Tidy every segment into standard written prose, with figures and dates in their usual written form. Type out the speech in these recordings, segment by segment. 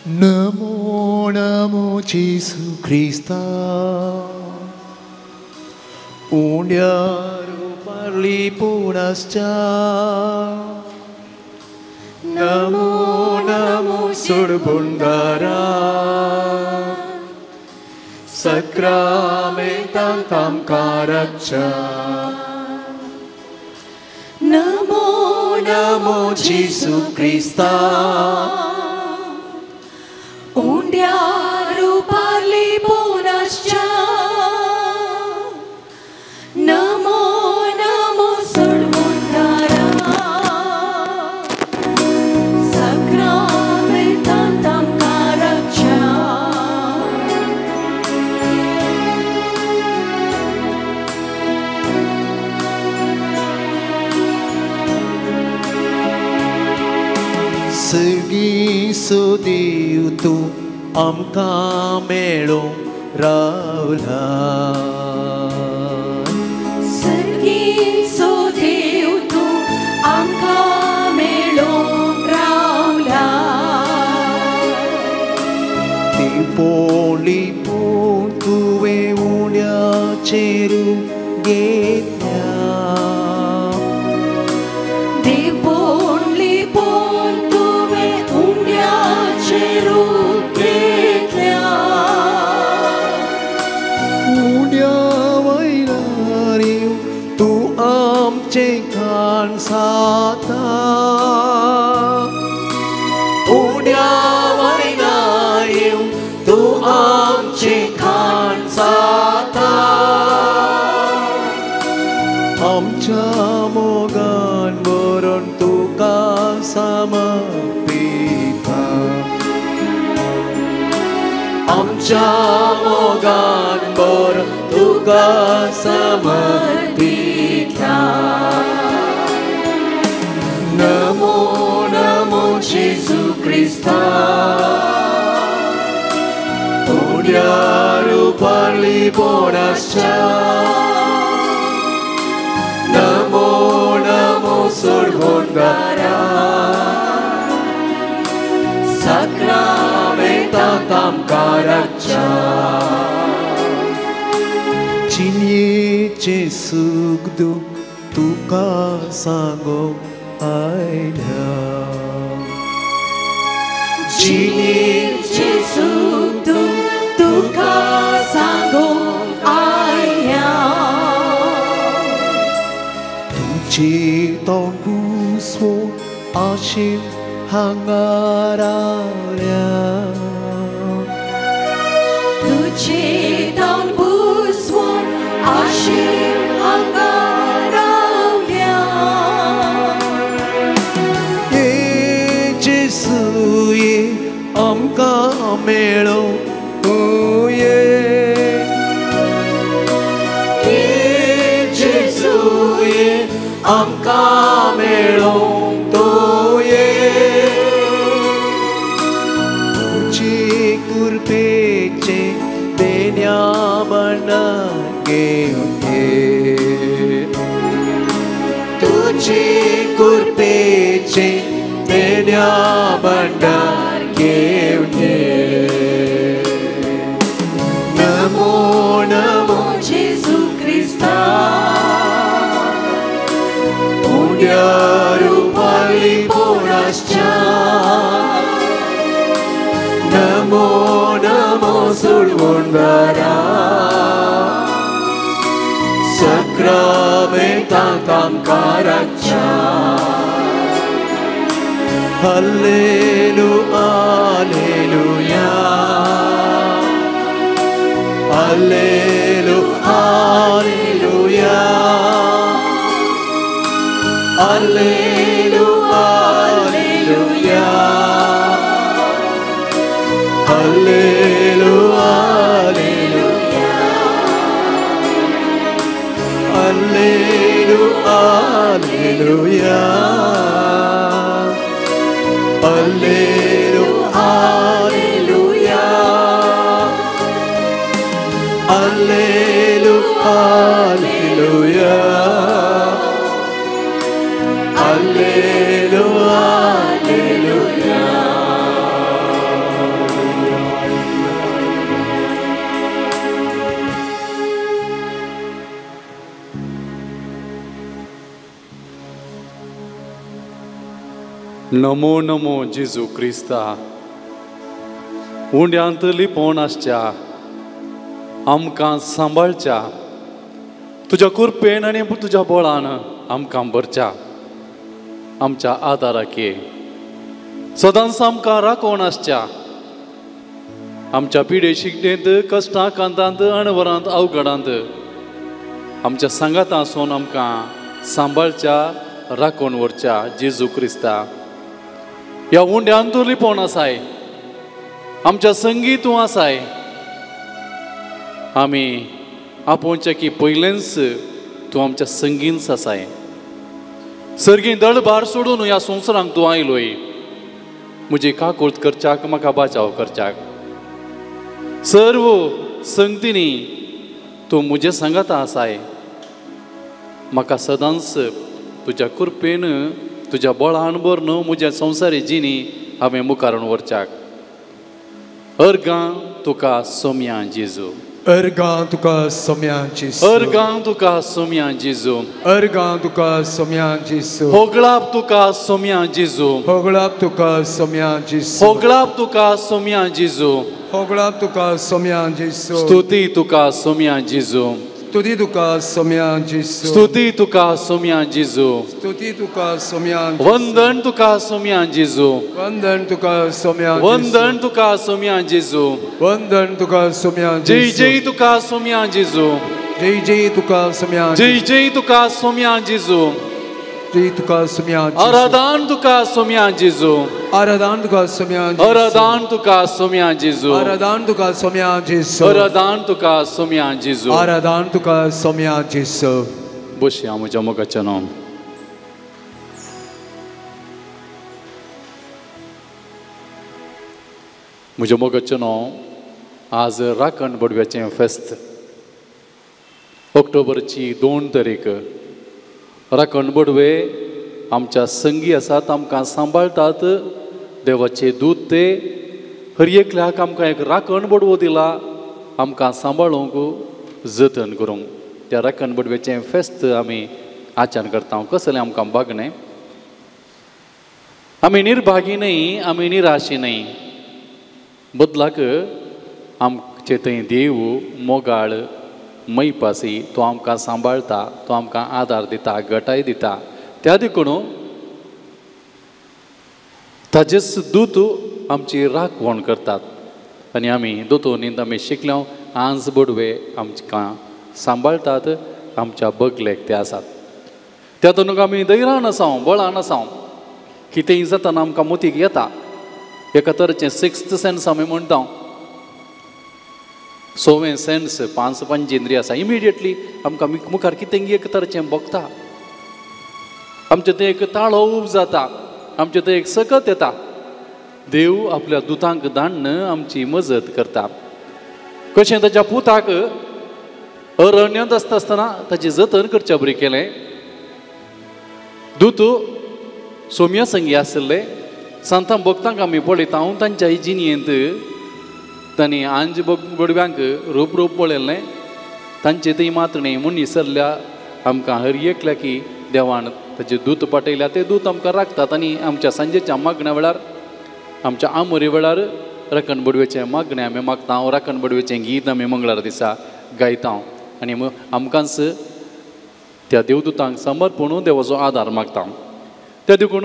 नमो नमो जेसू क्रिस्ता उण्या रुपारली पुनश्चा नमो नमो सुरभुंडारा सक्रामेंतांत आमकां रक्षा नमो नमो जेसू क्रिस्ता उंड्या रुपारली पुनश्चा नमो नमो सुरभुंडारा सक्रामेंतांत आमकां रक्षा. सगळीं देव तूं आमकां मेळोंक रावला सर्गीचो देव तूं आमकां मेळोंक रावला लिपोवन लिपोवन तुवें उण्याचेर घेतल्या लिपोवन लिपोवन तुवें उण्याचेर घेतल्या उण्या वयल्यार तूं आमचें खाण साता उण्या वयल्यार तूं आमचें खाण साता आमच्या मोगान भरून तुका समर्पिता आमच्या मोगान भरून तुका समर्पिता नमो नमो जेसू क्रिस्ता उण्या रुपारली पुनश्चा नमो नमो सुरभुंडारा सक्रामेंतांत आमकां रक्षा जिणेचें सूख दूख तुका सांगूंक आयल्या जिणेचें सूख दूख तुका सांगूंक आयल्या तुजें तोंड पुसवून आशेन हांगा रावल्या तुजें तोंड पुसवून आशेन हांगा रावल्या ये जेसू ये आमकां मेळोंक तूं ये ये जेसू ये आमकां मेळोंक तूं ये तुजे कृपेचें देण्या भांडार घेवन ये तुजे कृपेचें देण्या भांडार घेवन ये नमो नमो जेसू क्रिस्ता उण्या रुपारली पुनश्चा नमो नमो सुरभुंडारा सक्रामेंतांत आमकां रक्षा hallelujah hallelujah hallelujah hallelujah hallelujah hallelujah hallelujah hallelujah hallelujah hallelujah hallelujah hallelujah hallelujah hallelujah hallelujah. नमो नमो जेजू क्रिस्ता, उंड्यांत लिपोवन आसच्या आमकां सांबाळच्या, तुज्या कृपेन आनी तुज्या बळान आमकां भरच्या, आमच्या आदाराक ये, सदांच आमकां राखोवन आसच्या, आमच्या पिडे शिकणेंत कश्टां कांतांत अणवरांत अवघडांत आमच्या सांगातां आसून आमकां सांबाळच्या राखोवन व्हरच्या जेजू क्रिस्ता. ह्या उंड्यान तूं लिपोवन आसाय, आमच्या संगी तूं आसाय, आमी आपोवच्या की पयलेंच तूं आमच्या संगींच आसाय. सर्गी दळभार सोडून ह्या संवसारांक तूं आयलोय, म्हजी काकूळत करच्याक म्हाका बाचाव करच्याक. सर्व संगतींनी तूं म्हजे सांगाता आसाय, म्हाका सदांच तुज्या कृपेन तुज्या बळान भरून म्हज्या संवसारी जिणी हांवें मुखारून व्हरच्याक. अर्गां तुका सोम्या जेजू, अर्गां तुका सोम्या जेजू, अर्गां तुका सोम्या जेजू, अर्गां तुका सोम्या जेजू, होगळाप तुका सोम्या जेजू, होगळाप तुका सोम्या जेजू, होगळाप तुका सोम्या जेजू, होगळाप तुका सोम्या जेजू, स्तुती तुका सोम्या जेजू, स्तुती तुका सोम्या जेजू, स्तुती तुका सोम्या जेजू, स्तुती तुका सोम्या, वंदन तुका सोम्या जेजू, वंदन तुका सोम्या, वंदन तुका सोम्या जेजू, वंदन तुका सोम्या, जय जय तुका सोम्या जेजू, जय जय तुका सोम्या, जय जय तुका सोम्या जेजू, जय तुका सोम्या, आराधन तुका सोम्या जेजू, आराधन तुका सोम्या, आराधन तुका सोम्या जेजू, आराधन तुका सोम्या जेजू, आराधन तुका सोम्या जेजू, आराधन तुका सोम्या जेजू. बसया म्हज्या मोगाचें नांव. म्हज्या मोगाचें नांव, आज राखण बडव्याचें फेस्त, ऑक्टोबरची 2 तारीख. राखण बडवे आमच्या संगी आसात, आमकां सांबाळटात, देवाचे दूत ते हर एकल्याक आमकां एक राखण बडवो दिला, आमकां सांबाळूंक जतन करूंक. त्या राखण बडव्याचें फेस्त आमी आचरण करता. कसलें आमकां भागणें, आमी निर्भागी न्हय, आमी निराशी न्हय, बदलाक आमचे थंय देव मोगाळ मैपासी, तो आमकां सांबाळटा, तो आमकां आदार दिता, गटाय दिता. त्या देखून ताजेच दूत आमची राखवण करतात आनी आमी दोतोनींत आमी शिकल्या आंज बडवे आमकां सांबाळटात, आमच्या बगलेक ते आसात. त्या तनुक आमी धैर्यान आसाव, बळान आसाव. कितेंय जातना आमकां मोतीक येता, एका तरेचें सिक्स्थ सेन्स आमी म्हणटा, सवें सेन्स, 5 पंचेंद्रिय आसा. इमिडिएटली आमकां मुखार कितें एक तरेचें भोगता, आमचें तें एक ताळो उब जाता, आमचें तें एक सकत येता. देव आपल्या दुतांक धाडून आमची मजत करता. कशें ताच्या पुताक अरण्यांत आसता आसतना ताचें जतन करच्या बरी केलें. दूत सोम्या संगी आशिल्ले सांतां भक्तांक आमी पळयता, तांच्या जिणेंत तांणी आंज बडव्यांक रूप रूप पळयल्लें. तांचे थंय मात न्हय म्हूण निसरल्या आमकां हर एकल्या की देवान ताचे दूत पाठयल्या, ते दूत आमकां राखतात आनी आमच्या सांजेच्या मागण्या वेळार, आमच्या आमोरे वेळार राखण बडवेचें मागणें आमी मागता, राखण बडवेचें गीत आमी मंगळार दिसा गायता आनी आमकांच त्या देवदूतांक समर्पण देवाचो आदार मागता. त्या देखून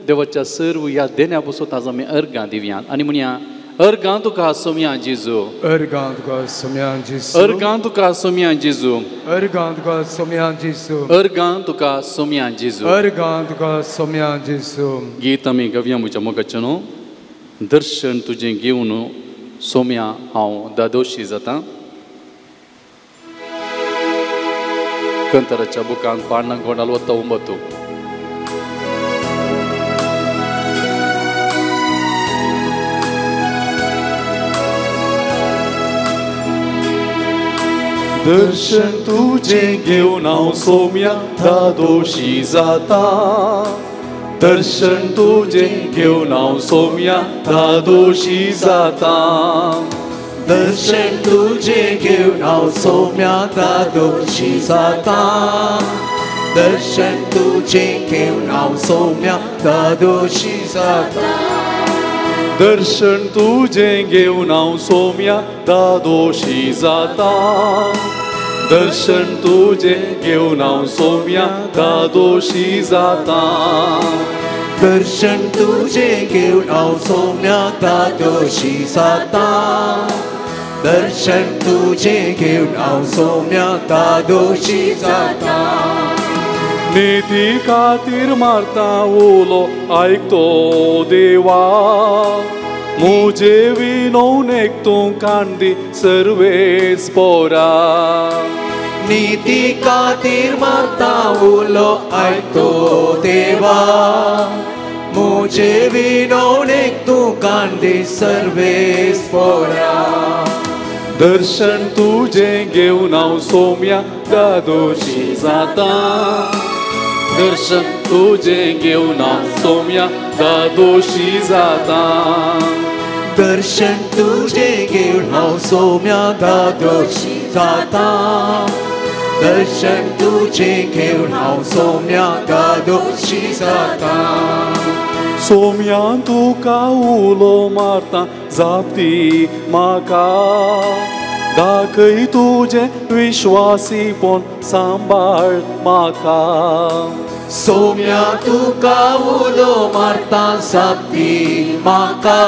देवाच्या सर्व ह्या देण्या पसून ताजो आमी अर्गां दिवया आनी म्हणया, अर्गां तुका सोम्या जेजू, अर्गां तुका सोम्या जेजू, अर्गां तुका सोम्या जेजू, अर्गां तुका सोम्या जेजू, अर्गां तुका सोम्या जेजू, अर्गां तुका सोम्या जेजू. गीत आमी गवया म्हज्या मोगाचें न्हू, दर्शन तुजें घेवन सोम्या हांव दादोशी जाता. कंतराच्या बुकांत 549. दर्शन तुझे घेवन हांव सोम्या दादोशी जाता, दर्शन तुझे घेवन हांव सोम्या दादोशी जाता, दर्शन तुझे घेवन हांव सोम्या दादोशी जाता, दर्शन तुझे घेवन हांव सोम्या दादोशी जाता. दर्शन तुझे घेवन हांव सोम्या दादोशी जाता. दर्शन तुझे घेवन हांव सोम्या दादोशी जाता. दर्शन तुझे घेवन हांव सोम्या दादोशी जाता. दर्शन तुझे घेवन हांव सोम्या दादोशी जाता. निती खातीर मारता उलो आयकतो देवा, मुजे विनवणेक तूं कांदी सर्वेस पोरा. निती खातीर मारता उलो आयकतो देवा, मुजे विनवणेक तूं कांदी सर्वेस पोरा. दर्शन तुझे घेवन हांव सोम्या दादोशी जाता. दर्शन तुझे घेवन हांव सोम्या दादोशी जाता. दर्शन तुझे घेवन हांव सोम्या दादोशी जाता. दर्शन तुझे घेवन हांव सोम्या दादोशी जाता. सोम्या तुका उलो मारता जाप दी म्हाका, दाखय तुजें विश्वासीपण सांबाळ म्हाका. सोम्या तुका उलो मारता जाप दी म्हाका,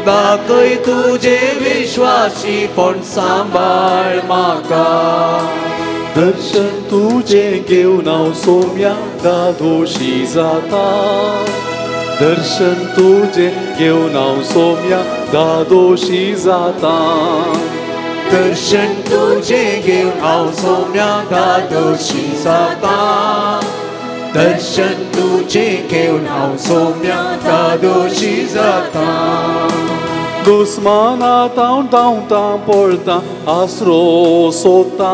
दाखय तुजें विश्वासीपण सांबाळ म्हाका. दर्शन तुझे घेवन हांव सोम्या दादोशी जाता. दर्शन तुझे घेवन हांव सोम्या दादोशी जाता. दर्शन तुझे घेवन हांव सोम्या दादोशी जाता. दर्शन तुझे घेवन हांव सोम्या दादोशी जाता. दुस्माना तावन धांवता पळता आसरो सोदता,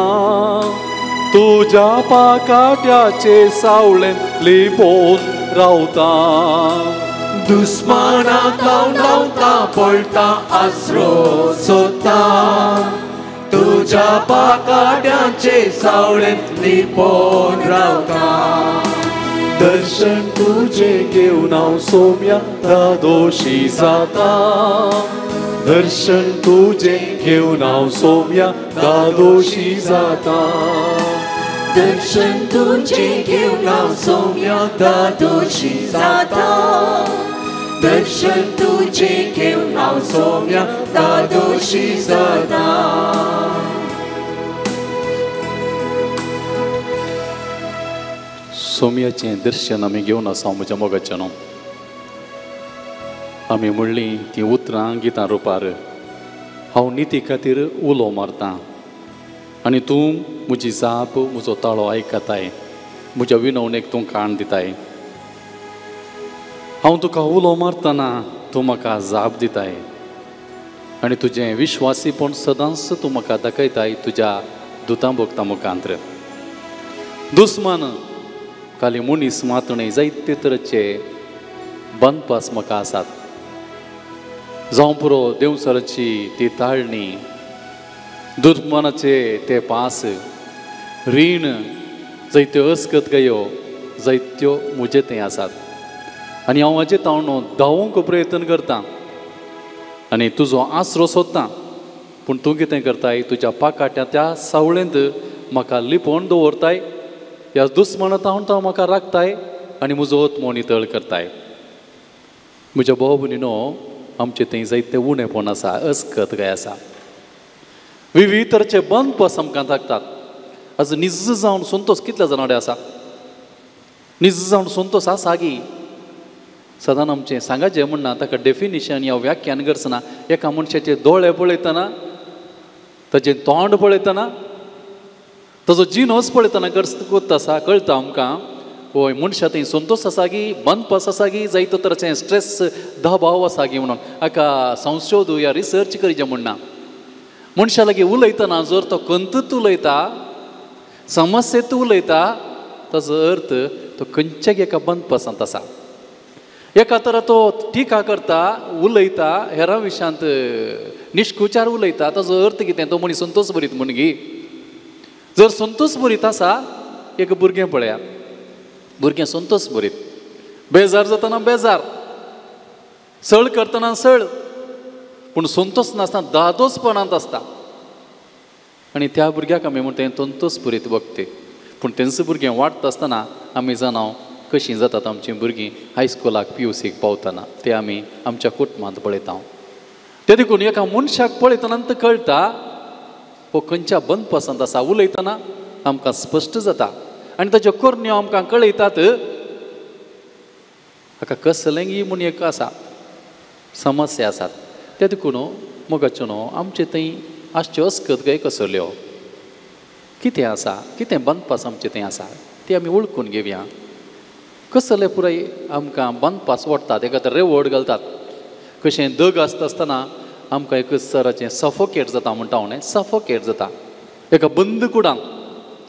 तुज्या पाकाट्याचे सावळेन लिपोवन रावता. दुस्माना तावन धांवता पळता आसरो सोदता, तुज्या पाकाट्याचे सावळेन लिपोवन रावता. दर्शन तुझे घेवन हांव सोम्या दादोशी जाता. दर्शन तुझे घेवन हांव सोम्या दादोशी जाता. दर्शन तुझे घेवन हांव सोम्या दादोशी जाता. दर्शन तुझे घेवन हांव सोम्या दादोशी जाता. सोम्याचें दर्शन आमी घेवन आसा म्हज्या मोगाचें न्हू. आमी म्हणलीं तीं उतरां गितां रुपार, हांव निती खातीर उलो मारतां आनी तूं म्हजी जाप म्हजो ताळो आयकताय, म्हज्या विनवणेक तूं काण दिताय. हांव तुका उलो मारतना तूं म्हाका जाप दिताय आनी तुजें विश्वासीपण सदांच तूं म्हाका दाखयताय तुज्या दुतां भोगता मुखांत्र. दुस्मान खाली मनीस मातणे जायते तरेचे बांदपास म्हाका आसात. जावं पुरो देंवचाराची ती ताळणी, दुस्मानाचे ते पास, रीण जायत्यो अस्कत गयो जायत्यो म्हजे थंय आसात आनी हांव हाजे तावणो धांवूंक प्रयत्न करतां आनी तुजो आसरो सोदतां. पूण तूं कितें करताय, तुज्या पाकाट्या त्या सावळेंत म्हाका लिपोवन दवरताय, ह्या दुस्माना तावन तो म्हाका राखताय आनी म्हजो आत्मो नितळ करताय. म्हज्या भाव भयणीनो, आमचे थंय जायते उणेपण आसा, अस्कत काय आसा, विविध तरेचे बंदपास आमकां दाखतात. आज निज जावन संतोष कितल्या जाणां कडेन आसा? निज जावन संतोष आसा गी? सदां आमचें सांगाचें म्हणना ताका डेफिनेशन या व्याख्यान गरजना. एका मनशाचे दोळे पळयतना, ताजें तोंड पळयतना, ताजो जिनोस पळयतना गरज आसा, कळटा आमकां होय मनशा थंय संतोष आसा गी, बंदपास आसा गी, जायतो तरेचें स्ट्रेस दबाव आसा गी म्हणून हाका संशोध या रिसर्च करचें म्हणना. मनशा लागीं उलयतना जर तो कंतूत उलयता, समस्येत उलयता, ताजो अर्थ तो खंयच्याक एका बंदपासांत आसा. एका तर तो टिका करता, उलयता, हेरां विशयांत निश्कुचार उलयता, ताजो अर्थ कितें? तो मनीस संतोष भरीत म्हणगी. जर संतोष भरीत आसा एक भुरगें पळया, भुरगें संतोष बरीत, बेजार जातना बेजार, सळ करतना सळ, पूण संतोष नासतना दादोसपणांत आसता. आनी त्या भुरग्याक आमी म्हणटा तें संतोष पुरीत बघते. पूण तेंच भुरगें वाडटा आसतना आमी जाणां कशीं जातात आमचीं भुरगीं हायस्कुलाक पीयूसीक पावतना, ते आमी आमच्या कुटुंबांत पळयता. ते देखून एका मनशाक पळयतना कळटा हो खंयच्या बंदपासांत आसा. उलयतना आमकां स्पश्ट जाता आनी ताच्यो करण्यो आमकां कळयतात हाका कसलेंगी म्हूण एक आसा समस्या आसात. ते देखून मोगाच्यो न्हू आमचे थंय आसच्यो अस्कत काय कसल्यो कितें आसा, कितें बांदपास आमचें थंय आसा तें आमी वळखून घेवया. कसले पुराय आमकां बांदपास ओडटात, एका तर रेवड घालतात. कशें दग आसता आसतना आमकां एक सराचें सफोकेट जाता म्हणटा हांव न्ही, सफोकेट जाता. एका बंद कुडांत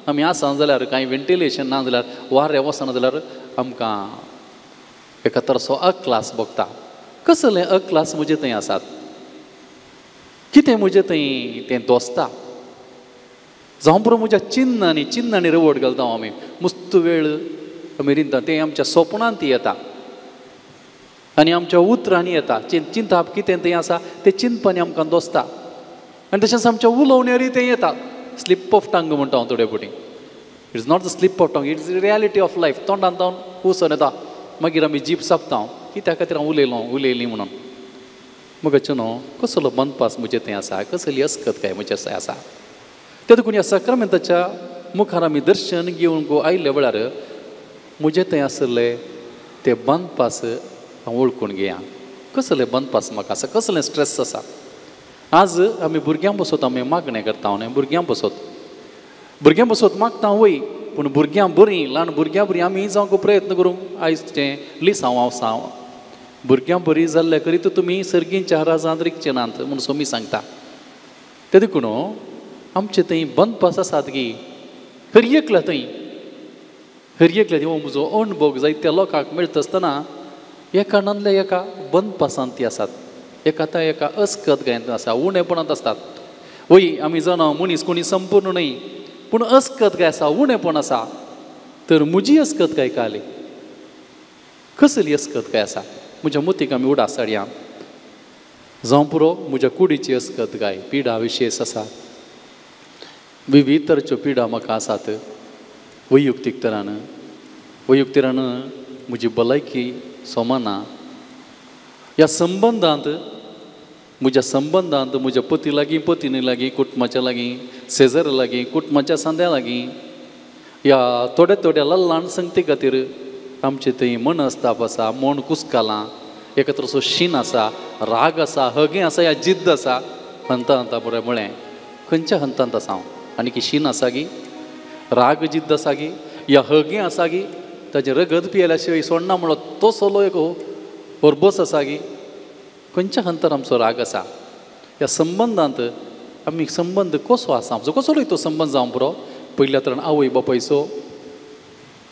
आमी आसा जाल्यार कांय वेंटिलेशन ना जाल्यार वारें वचना जाल्यार आमकां एका तरसो अक्लास भोगता. कसलें अक्लास म्हजे थंय आसात, कितें म्हजें थंय तें दोसता जावं पुरो म्हज्या चिन्नांनी चिन्नांनी रेवड घालता आमी मस्त वेळ आमी रिंता, तें आमच्या सपनांत येता आनी आमच्या उतरांनी येता. चिंताप कितें थंय आसा तें चिंतपानी आमकां दोसता आनी तशेंच आमच्या उलोवण्यारूय तें येता. स्लीप ऑफ टंग म्हणटा हांव थोडे फावटी, it's not the slip of tongue, it's reality of life. तोंडान तावन उसोन येता, मागीर आमी जीप सापता कित्या खातीर हांव उलयलो उलयली म्हणून. मगच्यो न्हू कसलो बंदपास म्हजे थंय आसा, कसली अस्कत काय म्हजे थंय आसा. ते देखून ह्या साक्रामेंताच्या मुखार आमी दर्शन घेवंक आयिल्ल्या वेळार म्हजे थंय आशिल्ले ते बंदपास हांव वळखून घेया. कसले बंदपास म्हाका आसा, कसलें स्ट्रेस आसा. आज आमी भुरग्यां बसत आमी मागणें करता न्हय, भुरग्यां बसत भुरग्यां बसत मागता वय, पूण भुरग्यां बरीं ल्हान भुरग्यां बरीं आमी जावंक प्रयत्न करूंक आयज तें लिसांव हांव सांव भुरग्यां बरीं जाल्ल्या करीत तुमी सर्गींच्या राजांत रिगचे नात म्हूण सोमी सांगता. ते देखून आमचे थंय बंदपास आसात की हर एकल्या थंय हर एकल्या हो म्हजो अणभोग जायत्या लोकांक मेळटा आसतना एका नासल्या एका बंदपासांत ती आसात, एका त्या एका अस्कत गायंत आसा, उणेपणांत आसतात. वय आमी जाणा मनीस कोणी संपूर्ण न्हय, पूण अस्कत काय आसा, उणेपण आसा. तर म्हजी अस्कत काय काली कसली अस्कत काय आसा म्हज्या मतीक आमी उडास हाडया. जावं पुरो म्हज्या कुडीची अस्कत काय पिडा विशेश आसा, विविध तरेच्यो पिडा म्हाका आसात. वैयुक्तीक तरान वैयुक्तीरान म्हजी भलायकी सोमाना. ह्या संबंदांत म्हज्या संबंदांत म्हज्या पती लागीं पतिनी लागीं कुटुंबाच्या लागीं शेजाऱ्या लागीं कुटुंबाच्या सांद्या लागीं ह्या थोड्या थोड्या ल्हान संगती खातीर आमचे थंय मनस्ताप आसा, मन कुसकालां, एकत्र असो शीन आसा, राग आसा, हगें आसा, ह्या जिद्द आसा. हंता हंता बरें म्हळें खंयच्या हंतांत आसा हांव, आनी की शीन आसा गी, राग जिद्द आसा गी, या हगें आसा गी, ताजें रगत पियेल्या शिवाय सोडना म्हणलो तो सोलो एक होरबस आसा गी, खंयच्या हंतार आमचो राग आसा. ह्या संबंदांत आमी संबंद कसो आसा आमचो, कसो तो संबंद जावं पुरो पयल्या तरान आवय बापायचो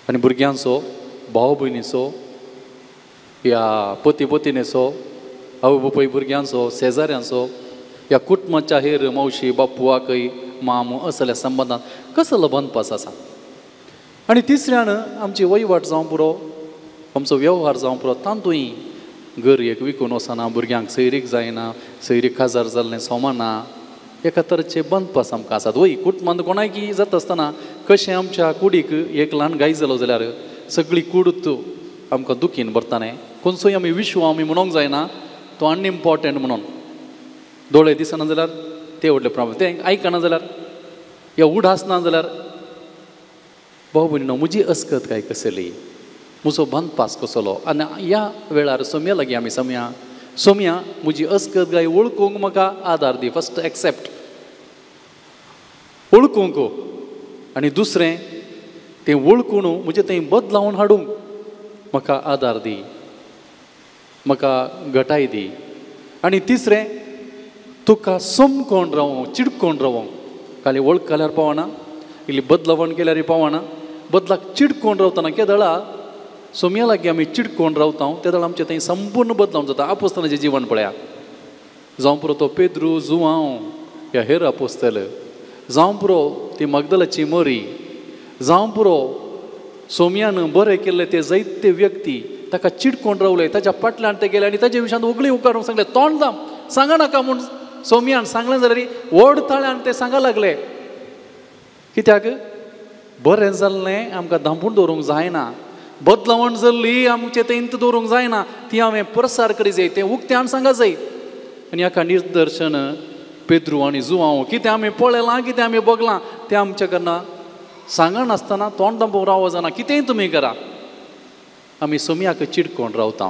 आनी भुरग्यांचो, भाव भयणीचो, ह्या पती पतिणेचो, आवय बापाय भुरग्यांचो, शेजाऱ्यांचो, ह्या कुटुंबाच्या हेर मावशी बापू आकय मामू असल्या संबंदांत कसलो बंदपास आसा. आनी तिसऱ्यान आमची वयवाट जावं पुरो, आमचो वेव्हार जावं पुरो, तातूंय घर एक विकून वचना, भुरग्यांक सैरीक जायना, सैरीक काजार जाल्लें सोमाना, एका तरेचे बंदपास आमकां आसात. वय कुटुंबांत कोणायकी जाता आसतना कशें आमच्या कुडीक एक ल्हान गाय जालो जाल्यार सगळी कूड आमकां दुखीन भरता न्ही. खंयचोय आमी विश्व आमी म्हणूंक जायना तो अनइम्पॉर्टंट म्हणून, दोळे दिसना जाल्यार ते व्हडले प्रॉब्लम, तें आयकना जाल्यार या उडासना जाल्यार भाव भयणीनो म्हजी अस्कत काय कसली, म्हजो बंदपास कसलो. आनी ह्या वेळार सोम्या लागीं आमी सोम्या सोम्या म्हजी अस्कत गाय वळखूंक म्हाका आदार दी, फस्ट एक्सेप्ट वळखूंक, आनी दुसरें तें वळखून म्हजें थंय बदलावन हाडूंक म्हाका आदार दी, म्हाका घटाय दी. आनी तिसरें तुका समकोण रावों, चिडकोण रावों, खाली वळखल्यार पावना, इल्ली बदलावण केल्यार पावना, बदलाक चिडकोण रावतना केदळा सोम्या लागीं आमी चिडकोण रावता तेदळा आमचें थंय संपूर्ण बदलावण जाता. आपोस्तानाचें जीवन पळया, जावं पुरो तो पेद्रू जुवांव ह्या हेर आपोस्तल, जावं पुरो ती मगदलाची मरी, जावं पुरो सोमयान बरें केल्ले ते जायते व्यक्ती ताका चिटकोन रावले, ताच्या फाटल्यान ते गेले आनी ताच्या विशयांत उगळी उकारून सांगले तोंड दाम सांगा नाका म्हूण सोमयान सांगलें जाल्यार व्हड ताळ्यान ते सांगा लागले. कित्याक बरें जाल्लें आमकां धांपून दवरूंक जायना, बदलावण जाल्ली आमचें तेंत दवरूंक जायना, ती हांवें प्रसार करी जाय, तें उक्त्यान सांगा जाय. आनी हाका निदर्शन पेद्रू आनी जुआंव कितें आमी पळयलां कितें आमी बगलां तें आमच्या कडना सांगनासतना तोंड धांपून रावो जायना, कितेंय तुमी करा आमी सोमयाक चिटकोन रावता.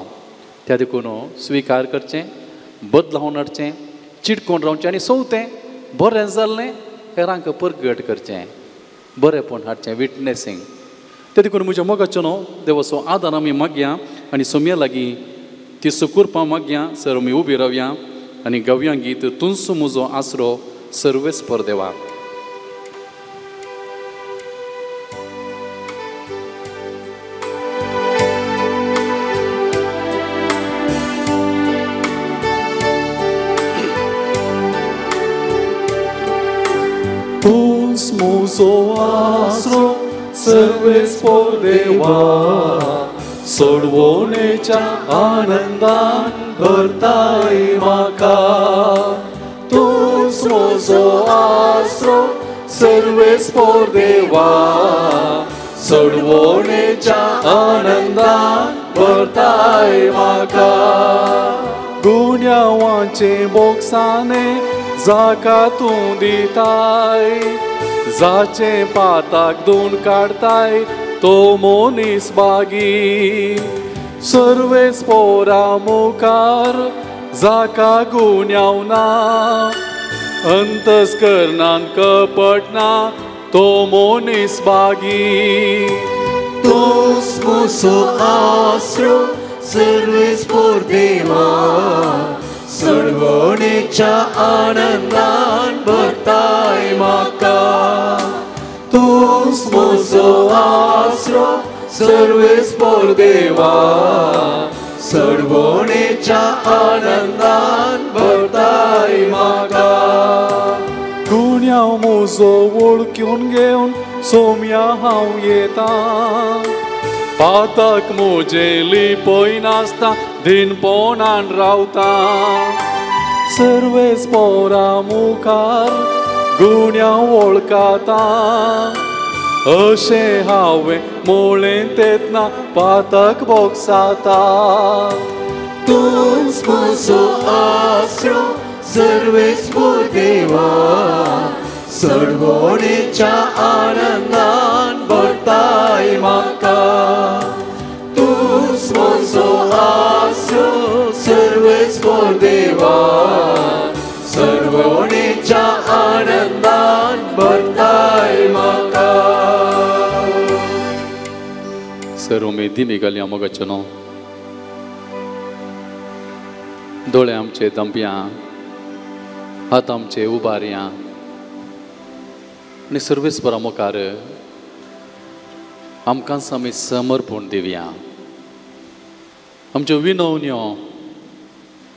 त्या देखून स्विकार करचें, बदलावन हाडचें, चिटकोन रावचें आनी सोवतें बरें जाल्लें हेरांक परगट करचें, बरेंपण हाडचें, विटनेसींग. ते देखून म्हज्या मोगाचो न्हू देवाचो आदार आमी मागया आनी सोमया लागीं ती सुकुरपां मागया. सर आमी उबी रावया आनी गावया गीत तुंसो म्हजो आसरो सर्वेस्पर देवा. तूंच म्हजो आसरो सर्वेस्पर देवा, सोडवणेच्या आनंदान भरताय म्हाका. तूंच म्हजो आसरो सर्वेस्पर देवा, सोडवणेच्या आनंदान भरताय म्हाका. गुन्यांवाचे बोगसाने जाका तूं दिताय, जाचे पाताक दोन काडताय तो मनीस बागी. सर्वेस्पोरा मुखार जाका गुन्यांव ना, अंतस्करणान कपट ना तो मनीस बागी. तूंच म्हजो आसरो सर्वेस्पर देवा, सोडवणेच्या आनंदान भरताय म्हाका. तूंच म्हजो आसरो सर्वेस्पर देवा, सोडवणेच्या आनंदान भरताय म्हाका. गुन्यांव म्हजो वळखून घेवन सोमया हांव येता, पातक म्हजें लिपयनासता दिनपणान रावता. सर्वेस्पोरा मुखार गुन्यांव वळखता, अशें हांवें म्हळें तेन्ना पातक भोगसाता. तूंच म्हजो आसरो सर्वेस्पर देवा, सोडवणेच्या आनंदान भरताय म्हाका. तूंच म्हजो आसरो सर्वेस्पर देवा, सोडवणेच्या आनंदान भरताय म्हाका. सर उमेदी मेघालया मोगाचो न्हू दोळे आमचे दंपया, हात आमचे उबारया आनी सर्वेस्परा मुखार आमकांच आमी समर्पण दिवया, आमच्यो विनवण्यो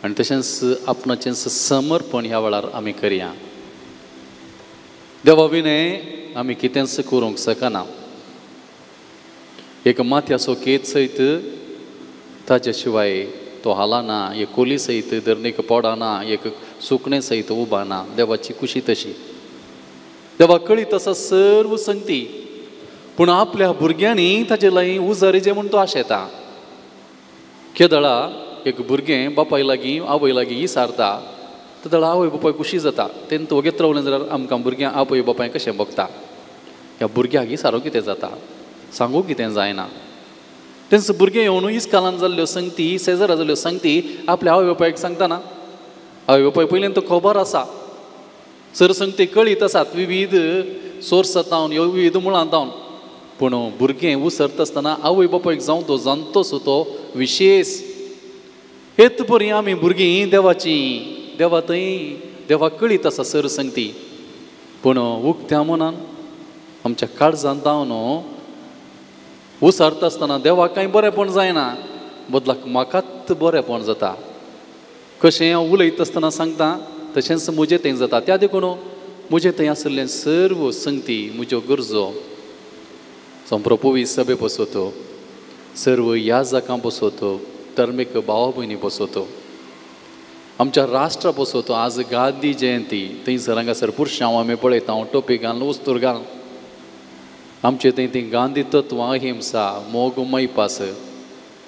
आनी तशेंच आपणाचें समर्पण ह्या वेळार आमी करया. देवा विणें आमी कितेंच करूंक शकना. एक माथ्याचो केत सयत ताज्या शिवाय तो हालना, एक कोली सयत धरणीक पडना, एक सुकणें सयत उबाना. देवाची खुशी तशी, देवा कळीत आसा सर्व संगती, पूण आपल्या भुरग्यांनी ताजे लागीं उजारी जे म्हूण तो आशेता. केदळा एक भुरगें बापाय लागीं आवय लागीं इसारता तेदळा आवय बापाय खुशी जाता. तेन्ना वगेत रावलें जाल्यार आमकां भुरग्यां आवय बापाय कशें भोगता, ह्या भुरग्याक इसारो कितें जाता, सांगू कितें जायना. तेंच भुरगें येवन इस्कालान जाल्ल्यो संगती, शेजरा जाल्ल्यो संगती आपल्या आवय बापायक सांगता ना. आवय बापाय पयलीं तो खबर आसा, सर संगती कळीत आसात विविध सोर्सांत जावन विविध मुळांत जावन, पूण भुरगें उसरता आसतना आवय बापायक जावं तो जाणटोच तो विशेश. हेत बरी आमी भुरगीं देवाची, देवा थंय देवा कळीत आसा सर संगती, पूण उक्त्या मनान आमच्या काळजांत जावन उसारता आसतना देवाक कांय बरेंपण जायना, बदलाक म्हाकाच बरेंपण जाता. कशें हांव उलयता आसतना सांगता तशेंच म्हजें थंय जाता. त्या देखून म्हजें थंय आशिल्लें सर्व संगती, म्हज्यो गरजो संप्रपोवी सभे बसोतो, सर्व याजकां बसोतो, धर्मीक भाव भयणी बसोतो, आमच्या राष्ट्रा बसोतो. आज गांधी जयंती, थंयसर हांगासर पुरशांव आमी पळयता, हांव टोपी घालून वस्तूर घालून आमचे थंय तीं गांधी तत्वां, अहिंसा, मोग, मैपास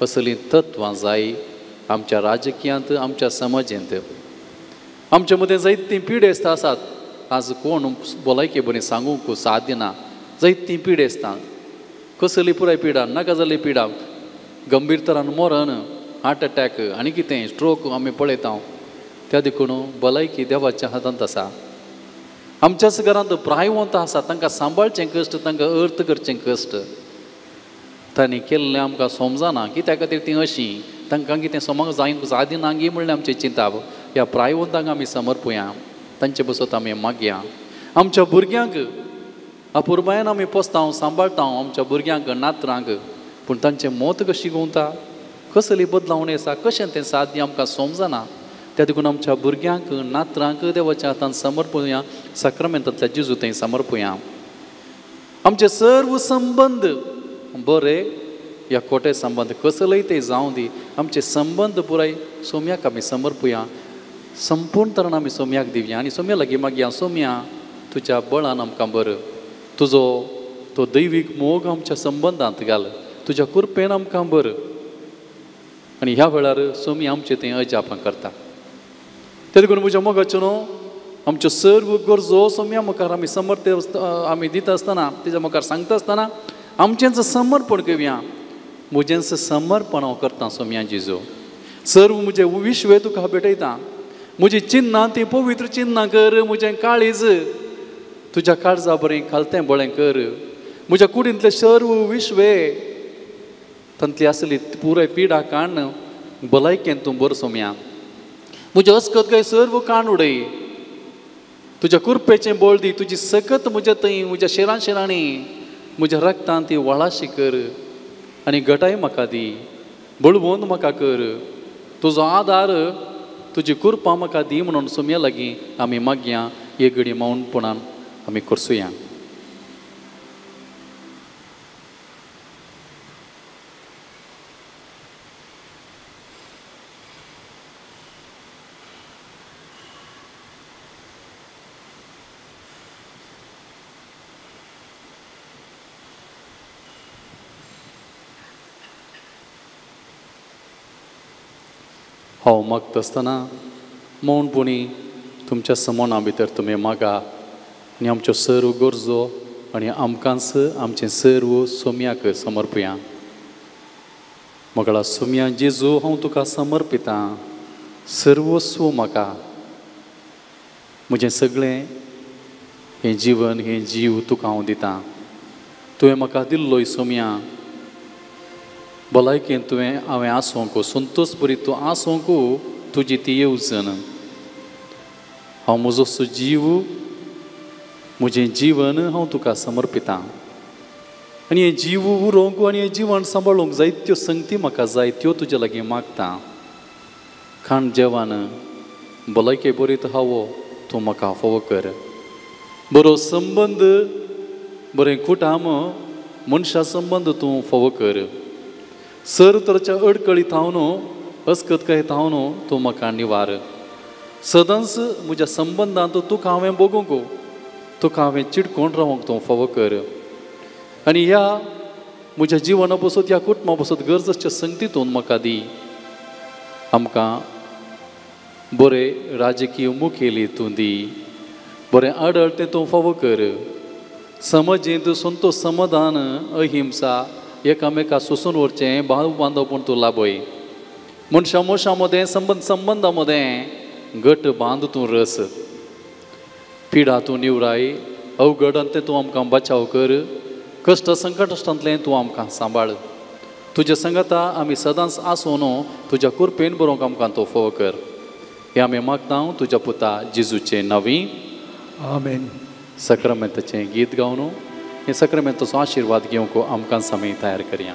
असलीं तत्वां जाय आमच्या राजकीयांत, आमच्या समाजेंत. आमच्या मदें जायतीं पिडेस्त आसात. आज कोण भलायके बरी सांगूंक साध्य ना. जायतीं पिडेस्तां, कसली पुराय पिडा, नाका जाल्ली पिडा, गंभीर तरान मरण, हार्ट अटॅक आनी कितें स्ट्रोक आमी पळयता. त्या देखून भलायकी देवाच्या हातांत आसा. आमच्याच घरांत प्रायवंत आसा, तांकां सांबाळचें कश्ट, तांकां अर्थ करचें कश्ट. तांणी केल्लें आमकां समजना कित्या खातीर तीं अशीं, तांकां कितें समज जायना जादी नांगी म्हणलें आमचें चिंताप. ह्या प्रायवंतांक आमी समर्पुया, तांचे बसत आमी मागया. आमच्या भुरग्यांक अपुरबायेन आमी पोसता, सांबाळटा आमच्या भुरग्यांक, नातरांक, पूण तांचें मत कशी गुंवता, कसली बदलावणी आसा, कशें तें साध्य आमकां समजना. त्या देखून आमच्या भुरग्यांक, नातरांक देवाच्या हातान समर्पुया, साक्रामेंतांतल्या जेजू थंय समर्पुया. आमचे सर्व संबंद बरे या खोटे संबंद कसलेय ते जावं दी, आमचे संबंद पुराय सोम्याक आमी समर्पुया. संपूर्ण तरान आमी सोम्याक दिवया आनी सोम्या लागीं मागया, सोम्या तुज्या बळान आमकां बरो, तुजो तो दैवीक मोग आमच्या संबंदांत घाल, तुज्या कृपेन आमकां बरो. आनी ह्या वेळार सोमी आमचे थंय अजापां करता. ते देखून म्हज्या मोगाच्यो न्हू, आमच्यो सर्व गरजो सोम्या मुखार आमी समर्थ आमी दिता आसतना, तेज्या मुखार सांगता आसतना आमचेंच समर्पण करया. म्हजेंच समर्पण हांव करता सोम्या जेजू, सर्व म्हजें विश्व तुका भेटयता. म्हजी चिन्नां तीं पवित्र चिन्नां कर, म्हजें काळीज तुज्या काळजा बरें खालतें बळें कर, म्हज्या कुडींतलें सर्व विश्वे तांतली आसली पुराय पिडा काण भलायकेन तूं बरो सोम्या. म्हज्या अस्कत काय सर्व काण उडय, तुज्या कुरपेचें बळ दी, तुजी सकत म्हज्या थंय म्हज्या शिरां शिरांनी म्हज्या रक्तान ती वळाशी कर आनी घटाय म्हाका दी, बळवंत म्हाका कर, तुजो आदार तुजी कृपा म्हाका दी म्हणून सोम्या लागीं आमी मागया. एक घडी मौनपणान आमी करसुया. हांव मागता आसतना मौनपणी तुमच्या समोना भितर तुमी मागा आनी आमच्यो सर्व गरजो आनी आमकांच आमचें सर्व सोम्याक समर्पया. मगळा सोम्या जेजू, हांव तुका समर्पितां सर्वस्व म्हाका, म्हजें सगळें हें जिवन, हें जीव तुका हांव दितां. तुवें म्हाका दिल्लोय सोम्या, भलायकेन तुवें हांवें आसूंक, संतोश बरी तूं आसूंक तुजी ती येवजण. हांव म्हजो जीव, म्हजें जीवन हांव तुका समर्पितां आनी हें जीव उरोवंक आनी हें जिवन सांबाळूंक जायत्यो संगती म्हाका जाय त्यो तुजे लागीं मागता. खाण जेवण भलायके बरीत हावो तूं म्हाका फावो कर, बरो संबंद, बरें कुटाम, मनशा संबंद तूं फावो कर. सर तराच्या अडकळी थावन, अस्कतकाय थावन तूं म्हाका निवार. सदांच म्हज्या संबंदांत तुका हांवें भोगूंक, तुका हांवें चिडकोवन रावंक तूं फावो कर. आनी ह्या म्हज्या जिवना पसत, ह्या कुटुंबा पसत गरज आसच्या संगतीतून म्हाका दी. आमकां बरें राजकीय मुखेली तूं दी, बरें आडळतें तूं फावो कर. समाजेंत संतोष, समाधान, अहिंसा, एकामेका सोसून व्हरचें भाव बांदवपण तूं लाभय. मनशां मनशां मदें संबंद संबंदा मदें घट बांद तूं रस. पिडा तूं निवराय, अवघडांतलें तूं आमकां बचाव कर, कश्ट संकश्टांतलें तूं आमकां सांबाळ. तुज्या संगता आमी सदांच आसूं न्हू, तुज्या कृपेन बरोवंक आमकां तूं फावो कर. हें आमी मागता तुज्या पुता जेजूचें नांवी, आमेन. सक्रामेंताचें गीत गावन हें सक्रामेंताचो आशिर्वाद घेवंक आमकां आमी तयार करया.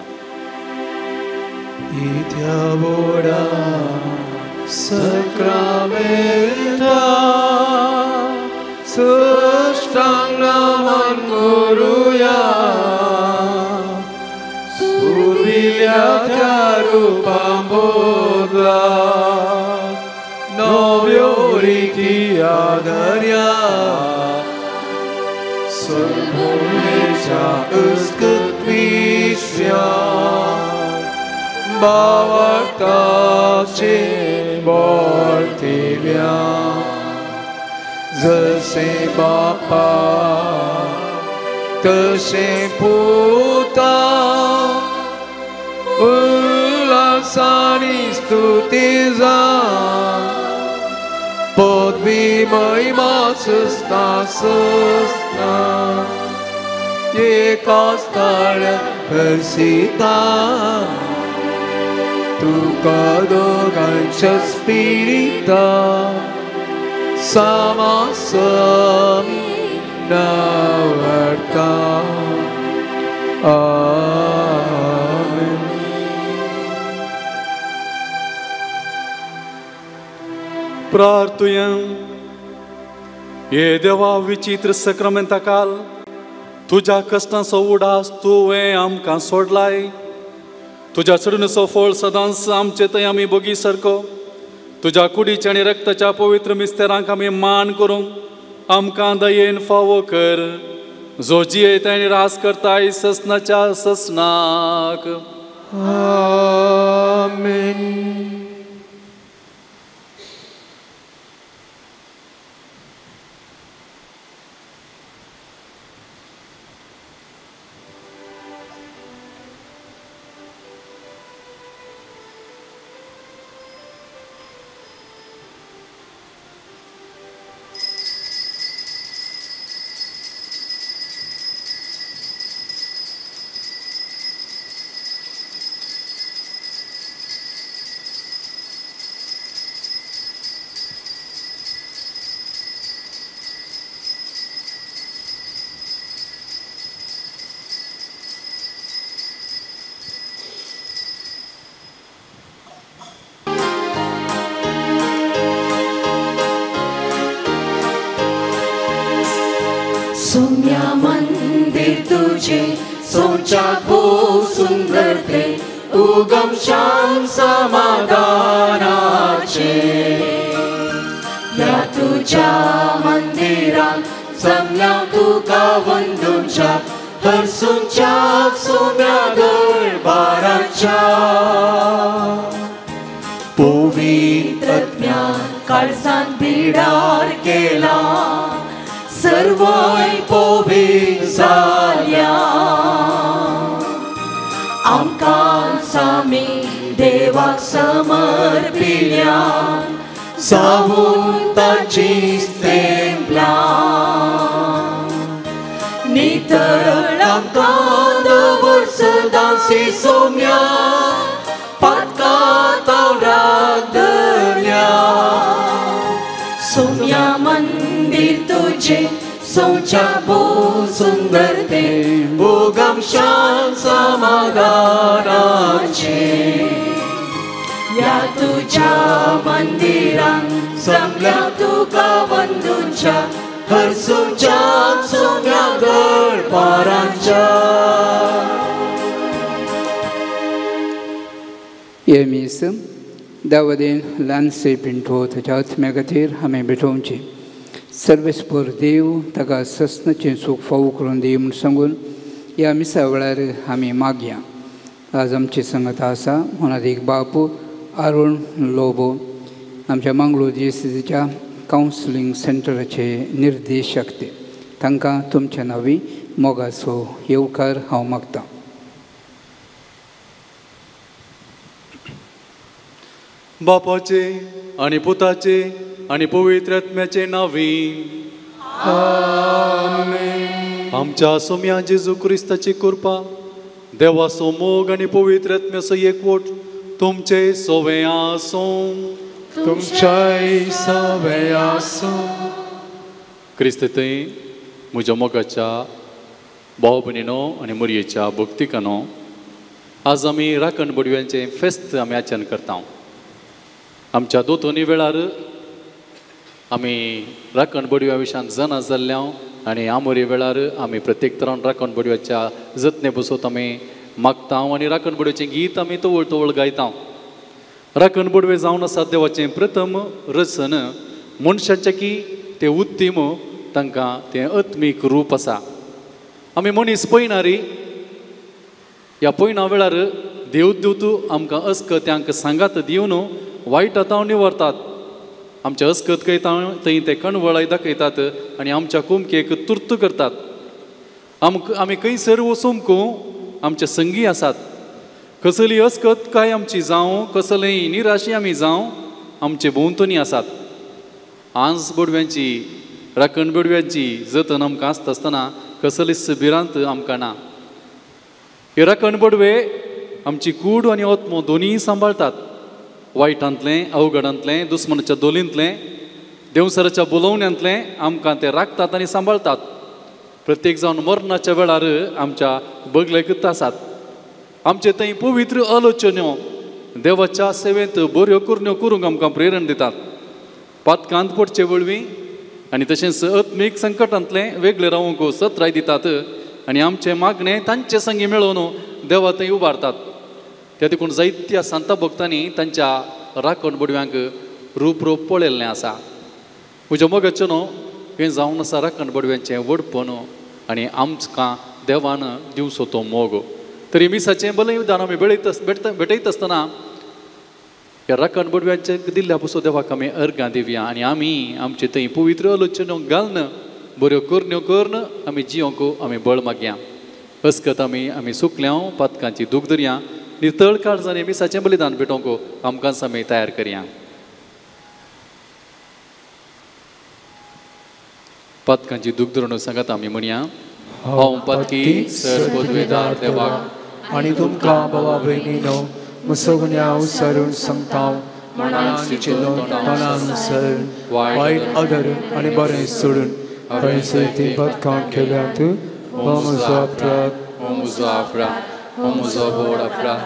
इत्या व्हडा सक्रामेंता सष्टांग नमन करुया, ती आदर्या सुलभुमेच्या उस्कत विश्या भावार्थाचे बोलतेल्या जसे बापा तसे पुता उल्हासानी स्तुती जा पदवी महिमा सुस्ता सुस्ता एका स्थाळ्या हर्षिता तुका दोगांच्या स्पिरिता सामासमी नावर्ता. आमेन. प्रार्थुया. हे देवा विचित्र सक्रामेंता काल तुज्या कश्टांचो उडास तुवें आमकां सोडलाय. तुज्या चडणेचो फळ सदांच आमचे थंय आमी बोगी सारको तुज्या कुडीच्या आनी रक्ताच्या पवित्र मिस्तेरांक आमी मान करूंक आमकां दयेन फावो कर, जो जियेता आनी रास करताय ससनाच्या ससनाक. आमेन. सुम्या मंदिर तुझे सोचा खूब सुंदर ते उगम शाम समाधानाचे. या तुझ्या मंदिरात जमल्या तुका वंदूच्या हरसूच्या सोम्या दरबाराच्या. पवित्र ज्ञान काळजान बिडार केला सर्वय पोवी जाल्या. आमकां सामी देवाक समर्पिल्या जावून ताची तेंपला. नितळ आमकां दवर सदांची सोम्या पातका तावराक धरल्या. सोम्या मंदिर तुझे सोचा भो सुंदर ते उगम शान समाधानाचे. या तुझ्या मंदिरात जमल्या तुका वंदूच्या हरसूच्या सोम्या दरबाराच्या. हे मीस दावदेन ल्हानसे पिंटो ताच्या आत्म्या खातीर हांवें भेटोवचें. सर्वेस्पर देव ताका ससनाचें सूख फावो करून दी म्हूण सांगून ह्या मिसा वेळार आमी मागया. आज आमची संगत आसा मोनादीक बापू अरुण लोबो, आमच्या मंगळूर जीसीच्या कावन्सिलींग सेंटराचे निर्देशक ते. तांकां तुमच्या नांवी मोगाचो येवकार हांव मागतां. बापाचे आनी पुताचे आनी पवित्र आत्म्याचे नांवी. आमेन. आमच्या सोम्या जेजू क्रिस्ताची कृपा, देवाचो मोग आनी पवित्र आत्म्याचो एकवट तुमचे सोवे आसूं. तुमच्याय सवे आसूं. क्रिस्त थंय म्हज्या मोगाच्या भाव भयणीनो आनी मोरयेच्या भक्तिकानो, आज आमी राखण बडव्यांचें फेस्त आमी आचरण करता. आमच्या दोतोनी वेळार आमी राखण बडव्या विशयान जाणा जाल्ल्या आनी आमोरी वेळार आमी प्रत्येक तरान राखण बडव्याच्या जतने बसोत आमी मागता आनी राखण बडव्याचें गीत आमी तवळ तवळ गायता. राखण बडवे जावन आसा देवाचें प्रथम रचन मनशाचें की तें उत्तीम तांकां तें आत्मीक रूप आसा. आमी मनीस पळयना रे, ह्या पळयना वेळार देवदूत आमकां अस्कत्यांक सांगात दिवन वायट आतां निवरतात. आमच्या अस्कत कयता थंय ते कणवळाय दाखयतात आनी आमच्या कुमकेक तुर्त करतात. आमकां आमी खंयसर वचूंक आमचे संगी आसात. कसली अस्कत काय आमची जावं, कसलेय निराशी आमी जावं, आमचे भोंवतणी आसात. आंज बोडव्यांची राखण बोडव्यांची जतन आमकां आसता आसतना कसलीच भिरांत आमकां ना. हे राखण बोडवे आमची कूड आनी आत्मो दोनीय सांबाळतात. वायटांतलें, अवघडांतलें, दुस्मनाच्या दोलींतलें, देवसराच्या बोलोवण्यांतलें आमकां ते राखतात आनी सांबाळतात. प्रत्येक जावन मरणाच्या वेळार आमच्या बगलेकूच आसात. आमचे थंय पवित्र आलोचन्यो देवाच्या सेवेंत बऱ्यो करण्यो करूंक आमकां प्रेरण दितात. पातकांत पडचे वळवी आनी तशेंच आत्मीक संकटांतलें वेगळें रावंक सत्राय दितात आनी आमचें मागणें तांचे संगी मेळोवन देवा थंय उबारतात. त्या देखून जायत्या सांता भक्तांनी तांच्या राखण बोडव्यांक रूप रूप पळयल्लें आसा. म्हज्या मोगाचें न्हू हें जावन आसा राखण बोडव्यांचें व्हडपण आनी आमकां देवान दिवचो तो मोग. तरी मिसाचें बलिदान आमी भेटयत आसतना ह्या राखण बोडव्यांचे दिल्ल्या पसून देवाक आमी अर्गां दिवया आनी आमी आमचे थंय पवित्र आलोचन्यो घालून बऱ्यो करण्यो करून आमी जियोंक आमी बळ मागया. अस्कत आमी आमी सुकल्या पातकांची दूख धरया, नितळ काळजांनी मिसाचें बलिदान भेटोवंक आमकांच आमी तयार करया. पातकांची दूख धरून सांगात आमी म्हणया, हांव पातकी सर पदवेदार देवाक आनी तुमकां बाबा भयणीनो मुसगुन्या सरून सांगता मनान चिंतून तोंडान सरून वायट आदरून आनी बरें सोडून खंयसर ती पदकां केल्यात. हो म्हजो अपराध, हो म्हजो अपराध, हो म्हजो व्हड अपराध.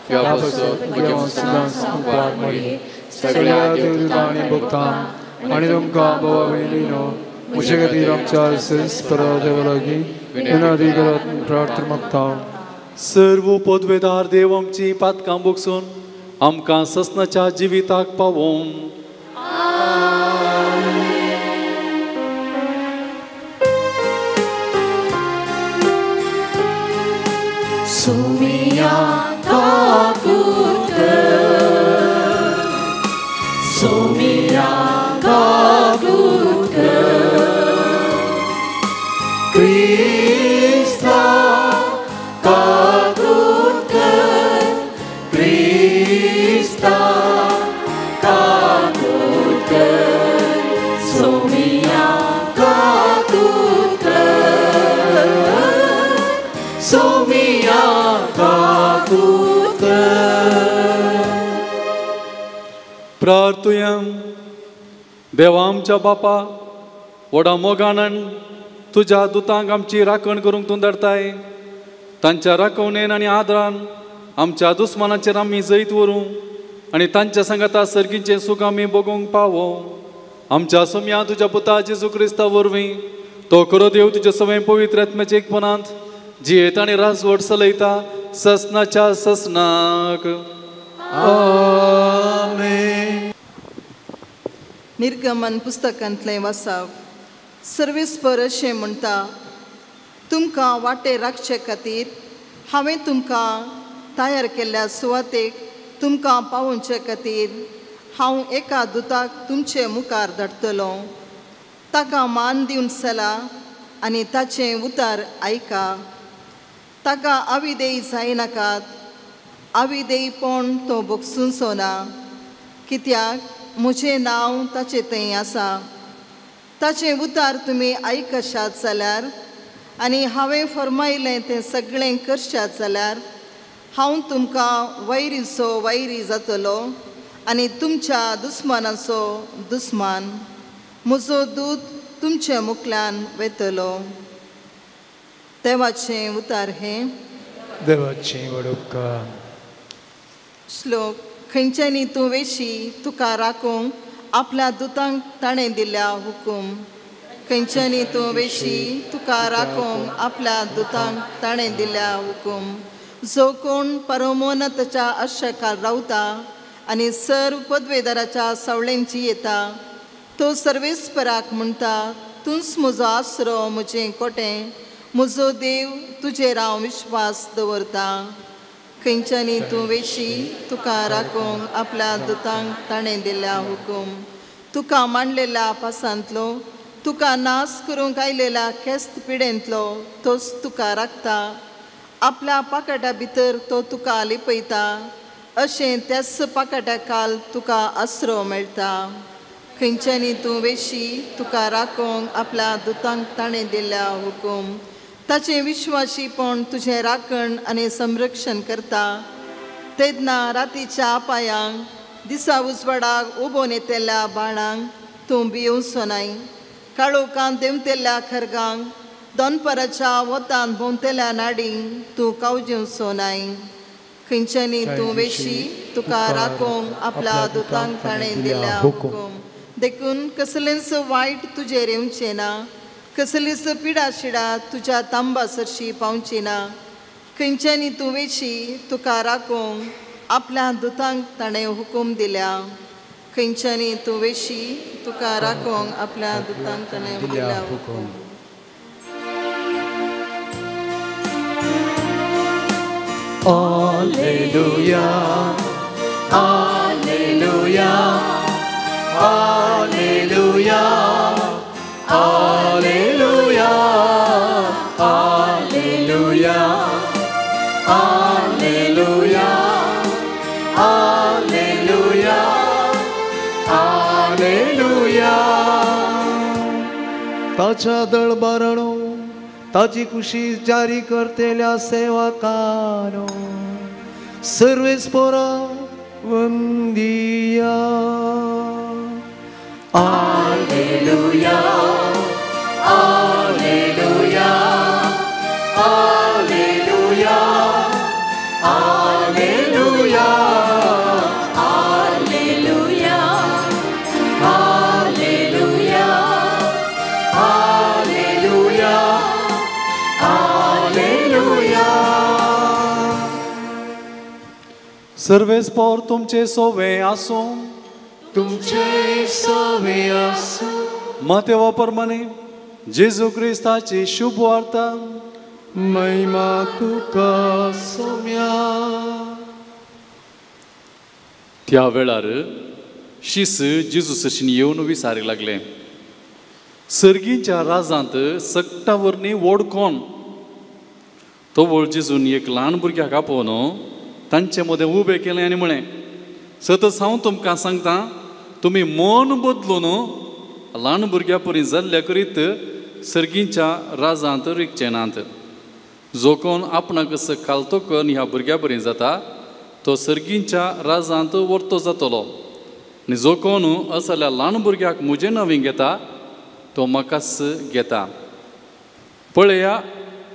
ह्या पासत म्हज्या सदांच उपकार मरी सगळ्या देवदूतां आनी भक्तां आनी तुमकां बाबा भयणीनो म्हजे खातीर आमच्या सेस्परा देवा लागीं विनंती करत प्रार्थना मागता. सर्व पदवेदार देव आमची पातकां भोगसून आमकां ससनाच्या जिविताक पावोवं. Sumia kakutka, Sumia kakutka, Krista kakutka, Krista kakutka, Sumia kakutka, Sumia kakutka. प्रार्थुया. देवा आमच्या बापा, व्हडा मोगान तुज्या दुतांक आमची राखण करूंक तूं धाडताय. तांच्या राखवणेन आनी आदरान आमच्या दुस्मानाचेर आमी जैत व्हरूं आनी तांच्या सांगाता सर्गीचें सूख आमी भोगूंक पावो. आमच्या सोम्या तुज्या पुता जेजू क्रिस्ता वरवीं तो खरो देव तुज्या सवय पवित्र आत्म्याच्या एकपणांत जियेत आनी राजवट चलयता ससनाच्या ससनाक. आमेन. निर्गमन पुस्तकांतलें वासाव. सर्वेस्पर अशें म्हणटा, तुमकां वाटे राखचे खातीर हांवें तुमकां तयार केल्ल्या सुवातेक तुमकां पावोवचे खातीर हांव एका दुताक तुमचे मुखार धाडटलो. ताका मान दिवन चला आनी ताचें उतर आयका. ताका आविदेय जायनाकात, आविदेयपण तो भोगसुचो ना, कित्याक म्हजें नांव ताचें थंय आसा. ताचें उतार तुमी आयकशात जाल्यार आनी हांवें फर्मायलें तें सगळें करशात जाल्यार हांव तुमकां वैरीचो वैरी जातलो आनी तुमच्या दुस्मानाचो दुस्मान. म्हजो दूत तुमच्या मुखल्यान वेतलो. देवाचें उतार हें. देवाचें व्हड उपकार. श्लोक. खंयच्यांनी तूं वेशी तुका राखूंक आपल्या दुतांक ताणें दिल्या हुकूम. खंयच्यांनी तूं वेशी तुका राखूंक आपल्या दुतांक ताणें दिल्या हुकूम. जो कोण परमोन्नताच्या आश्रयाखाल रावता आनी सर्व पदवेदाराच्या सावळेंची येता तो सर्वेस्पराक म्हणटा, तूंच म्हजो आसरो, म्हजें कोटें, म्हजो देव, तुजेर हांव विश्वास दवरता. खंयच्यांनी तूं वेशी तुका राखूंक आपल्या दुतांक ताणें दिल्या हुकूम. तुका मांडलेल्या पासांतलो, तुका नाश करूंक आयलेल्या खेस्त पिडेंतलो तोच तुका राखता. आपल्या पाकाट्या भितर तो तुका लिपयता, अशें त्याच पाकाट्या काल तुका आसरो मेळटा. खंयच्यांनी तूं वेशी तुका राखूंक आपल्या दुतांक ताणें दिल्या हुकूम. ताचें विश्वासीपण तुजें राखण आनी संरक्षण करता. तेन्ना रातीच्या अपायांक, दिसा उजवाडाक उबोवन येतल्या बाणांक तूं भियेवचो नाय. काळोखांत देंवतेल्या खरगांक, दनपाराच्या वतान भोंवतेल्या नाडींक तूं कावजेवचो नाय. खंयच्यांनी तूं वेशी तुका राखूंक आपल्या दुतांक ताणें दिल्या हुकूम. देखून कसलेंच वायट तुजेर येवचें ना, कसलीच पिडा शिडा तुज्या तांबा सरशी पावची ना. खंयच्यांनी तूं वेशी तुका राखूंक आपल्या दुतांक ताणें हुकूम दिल्या. खंयच्यांनी तूं वेशी तुका राखूंक आपल्या दुतांक ताणें दिल्या हुकूम. Alleluia, Alleluia, Alleluia, Alleluia, Alleluia, Alleluia, Alleluia, Alleluia. ताच्या दळबारानो ताची खुशी जारी करतेल्या सेवकानो सर्वेस्पोरा वंदिया. Alleluia, Alleluia, Alleluia, Alleluia, Alleluia, Alleluia, Alleluia, Alleluia. सर्वेस्पोर तुमचे सोवे आसूं, तुमचे सोवे आसूं. मातेवा प्रमाणे जेजू क्रिस्ताची शुभ वार्ता. महिमा तुका सोम्या. त्या वेळार शीस जेजू सरशीन येवन विचारींक लागले, सर्गीच्या राजांत सगटा वरनी व्हड कोण? तवळ जेजून एक ल्हान भुरग्याक आपोवन तांचे मदें उबें केलें आनी म्हळें, सतच हांव तुमकां सांगता, तुमी मन बदलून ल्हान भुरग्या परी जाल्ल्या करीत सर्गीच्या राजांत रिगचे नात. जो कोण आपणाक खालतो करून ह्या भुरग्या बरी जाता तो सर्गीच्या राजांत वर्तो जातलो. आनी जो कोण असल्या ल्हान भुरग्याक म्हजें नवीन घेता तो म्हाकाच घेता. पळया,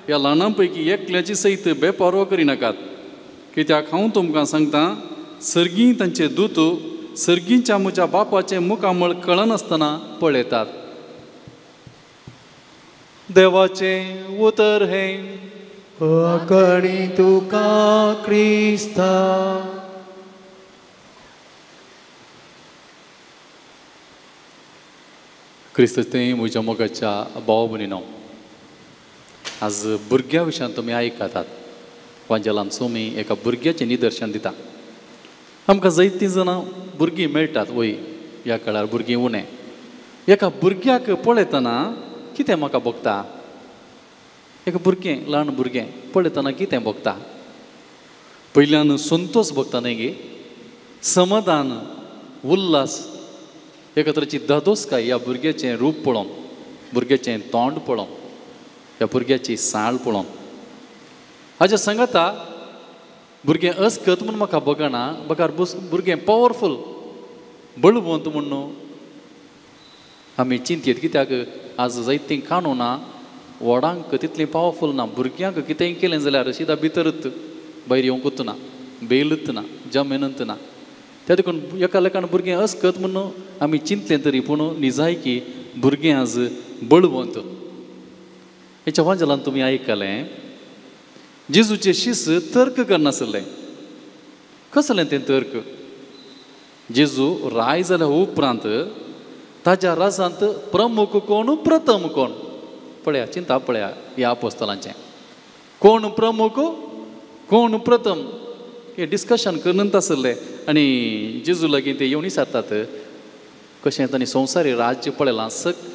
ह्या ल्हानां पैकी एकल्याची सयत बेपारवा करिनाकात, कित्याक हांव तुमकां सांगता, सर्गीं तांचे दूत सर्गींच्या म्हज्या बापाचें मुखामळ कळनासतना पळयतात. देवाचें उतर हें. आकणी तुका क्रिस्ता. क्रिस्त तें म्हज्या मोगाच्या भाव भयणीनो, आज भुरग्या विशयान तुमी आयकतात. वांजेलान सोमी एका भुरग्याचें निदर्शन दिता. आमकां जायतीं जाणां भुरगीं मेळटात वय, ह्या काळार भुरगीं उणें. एका भुरग्याक पळयतना कितें म्हाका भोगता? एक भुरगें, ल्हान भुरगें पळयतना कितें भोगता? पयल्यान संतोष भोगता न्ही गे, समाधान, उल्हास, एका तरेची धादोसकाय ह्या भुरग्याचें रूप पळोवन, भुरग्याचें तोंड पळोवन, ह्या भुरग्याची साळ पळोवन. हाज्या सांगाता भुरगें अस्कत म्हूण म्हाका बगना, बगर भुरगें पावरफूल, बळवंत म्हूण न्हू आमी चिंतयेत. कित्याक आज जायतीं काणूना व्हडांक तितलीं पावरफूल ना. भुरग्यांक कितेंय केलें जाल्यार शिदा भितरत भायर येवंकूच ना, बेलूच ना, जमेनूच ना. त्या देखून एका लेखान भुरगें अस्कत म्हूण आमी चिंतलें तरी पूण निजायकी भुरगें आज बळवंत. हेच्या वांजेलान तुमी आयकलें, जेजूचे शीस तर्क करनासले. कसलें तें तर्क? जेजू राय जाल्या उपरांत ताज्या राजांत प्रमुख कोण प्रथम कोण. पळया चिंता पळया ह्या आपोस्तलांचें, कोण प्रमुख कोण प्रथम हे डिस्कशन करून आसले. आनी जेजू लागीं ते येवन विचारतात कशें तांणी संवसारी राज्य पळयलां,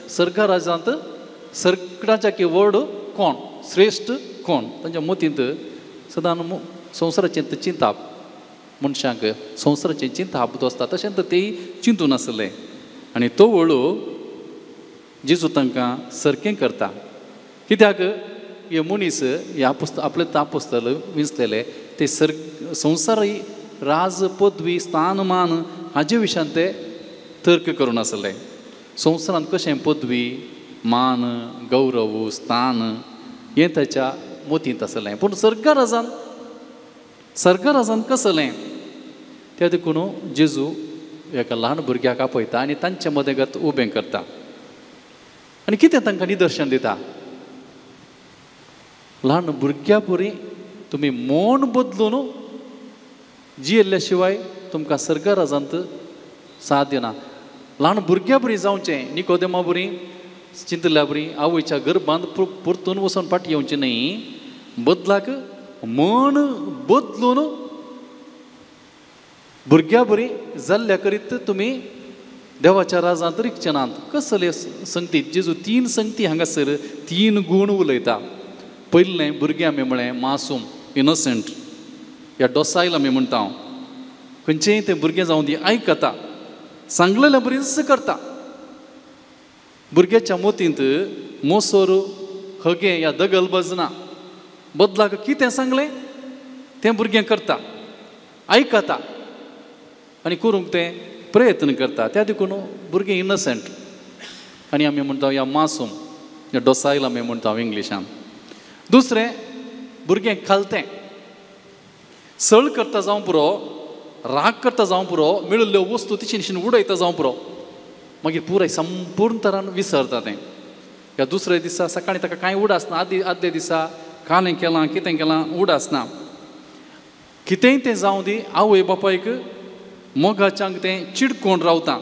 सर्गा राजांत सगळ्याच्या की व्हड कोण, श्रेश्ठ कोण. तांच्या मतींत सदां संवसाराचें चिंताप, मनशांक संवसाराचें चिंताप आसता तशें तर तेय चिंतून आसले. आनी तो वळू जेजू तांकां सारकें करता. कित्याक हे मनीस ह्या पुस्तक आपले आपोस्तल विंचलेले ते संवसारी राज पदवी स्थानमान हाजे विशयान ते तर्क करून आसले. संवसारांत कशें पदवी मान गौरव स्थान हें ताच्या मतींत आसलें, पूण सर्गराजान सर्गराजान कसलें त्या देखून जेजू एका ल्हान भुरग्याक आपयता आनी तांचे मदेगत उबें करता आनी कितें तांकां निदर्शन दिता. ल्हान भुरग्या पुरी तुमी मन बदलून जियेल्ल्या शिवाय तुमकां सर्गराजांत साध्य ना. ल्हान भुरग्या बरी जावचें, निकोदेमा बरी चिंतल्या बरी आवयच्या गर्भांत परतून वचून फाटी येवचें न्हय, बदलाक मन बदलून भुरग्या बरी जाल्ल्या करीत तुमी देवाच्या राजांत रिगचे नात. कसले संगती जेजू तीन संगती हांगासर तीन गूण उलयता. पयलें भुरगें आमी म्हळें मासूम इनोसंट या डोसायल आमी म्हणटा. खंयचेंय तें भुरगें जावं दी आयकता, सांगलेलें बरीच करता. भुरग्याच्या मतींत मोसोर हगें या दगलबाज ना, बदलाक कितें सांगलें तें भुरगें करता, आयकता आनी करूंक तें प्रयत्न करता. त्या देखून भुरगें इनोसंट आनी आमी म्हणटा या मासूम या डोसायल आमी म्हणटा इंग्लिशान. दुसरें भुरगें खालतें, सळ करता जावं पुरो, राग करता जावं पुरो, मेळिल्ल्यो वस्तू तिशीन उडयता जावं पुरो, मागीर पुराय संपूर्ण तरान विसरता तें. ह्या दुसऱ्या दिसा सकाळीं ताका कांय उडासना, आदल्या दिसा कालें केलां कितें केलां उडासना. कितेंय तें जावं दी आवय बापायक मोगाच्यांक तें चिडकोवन रावता,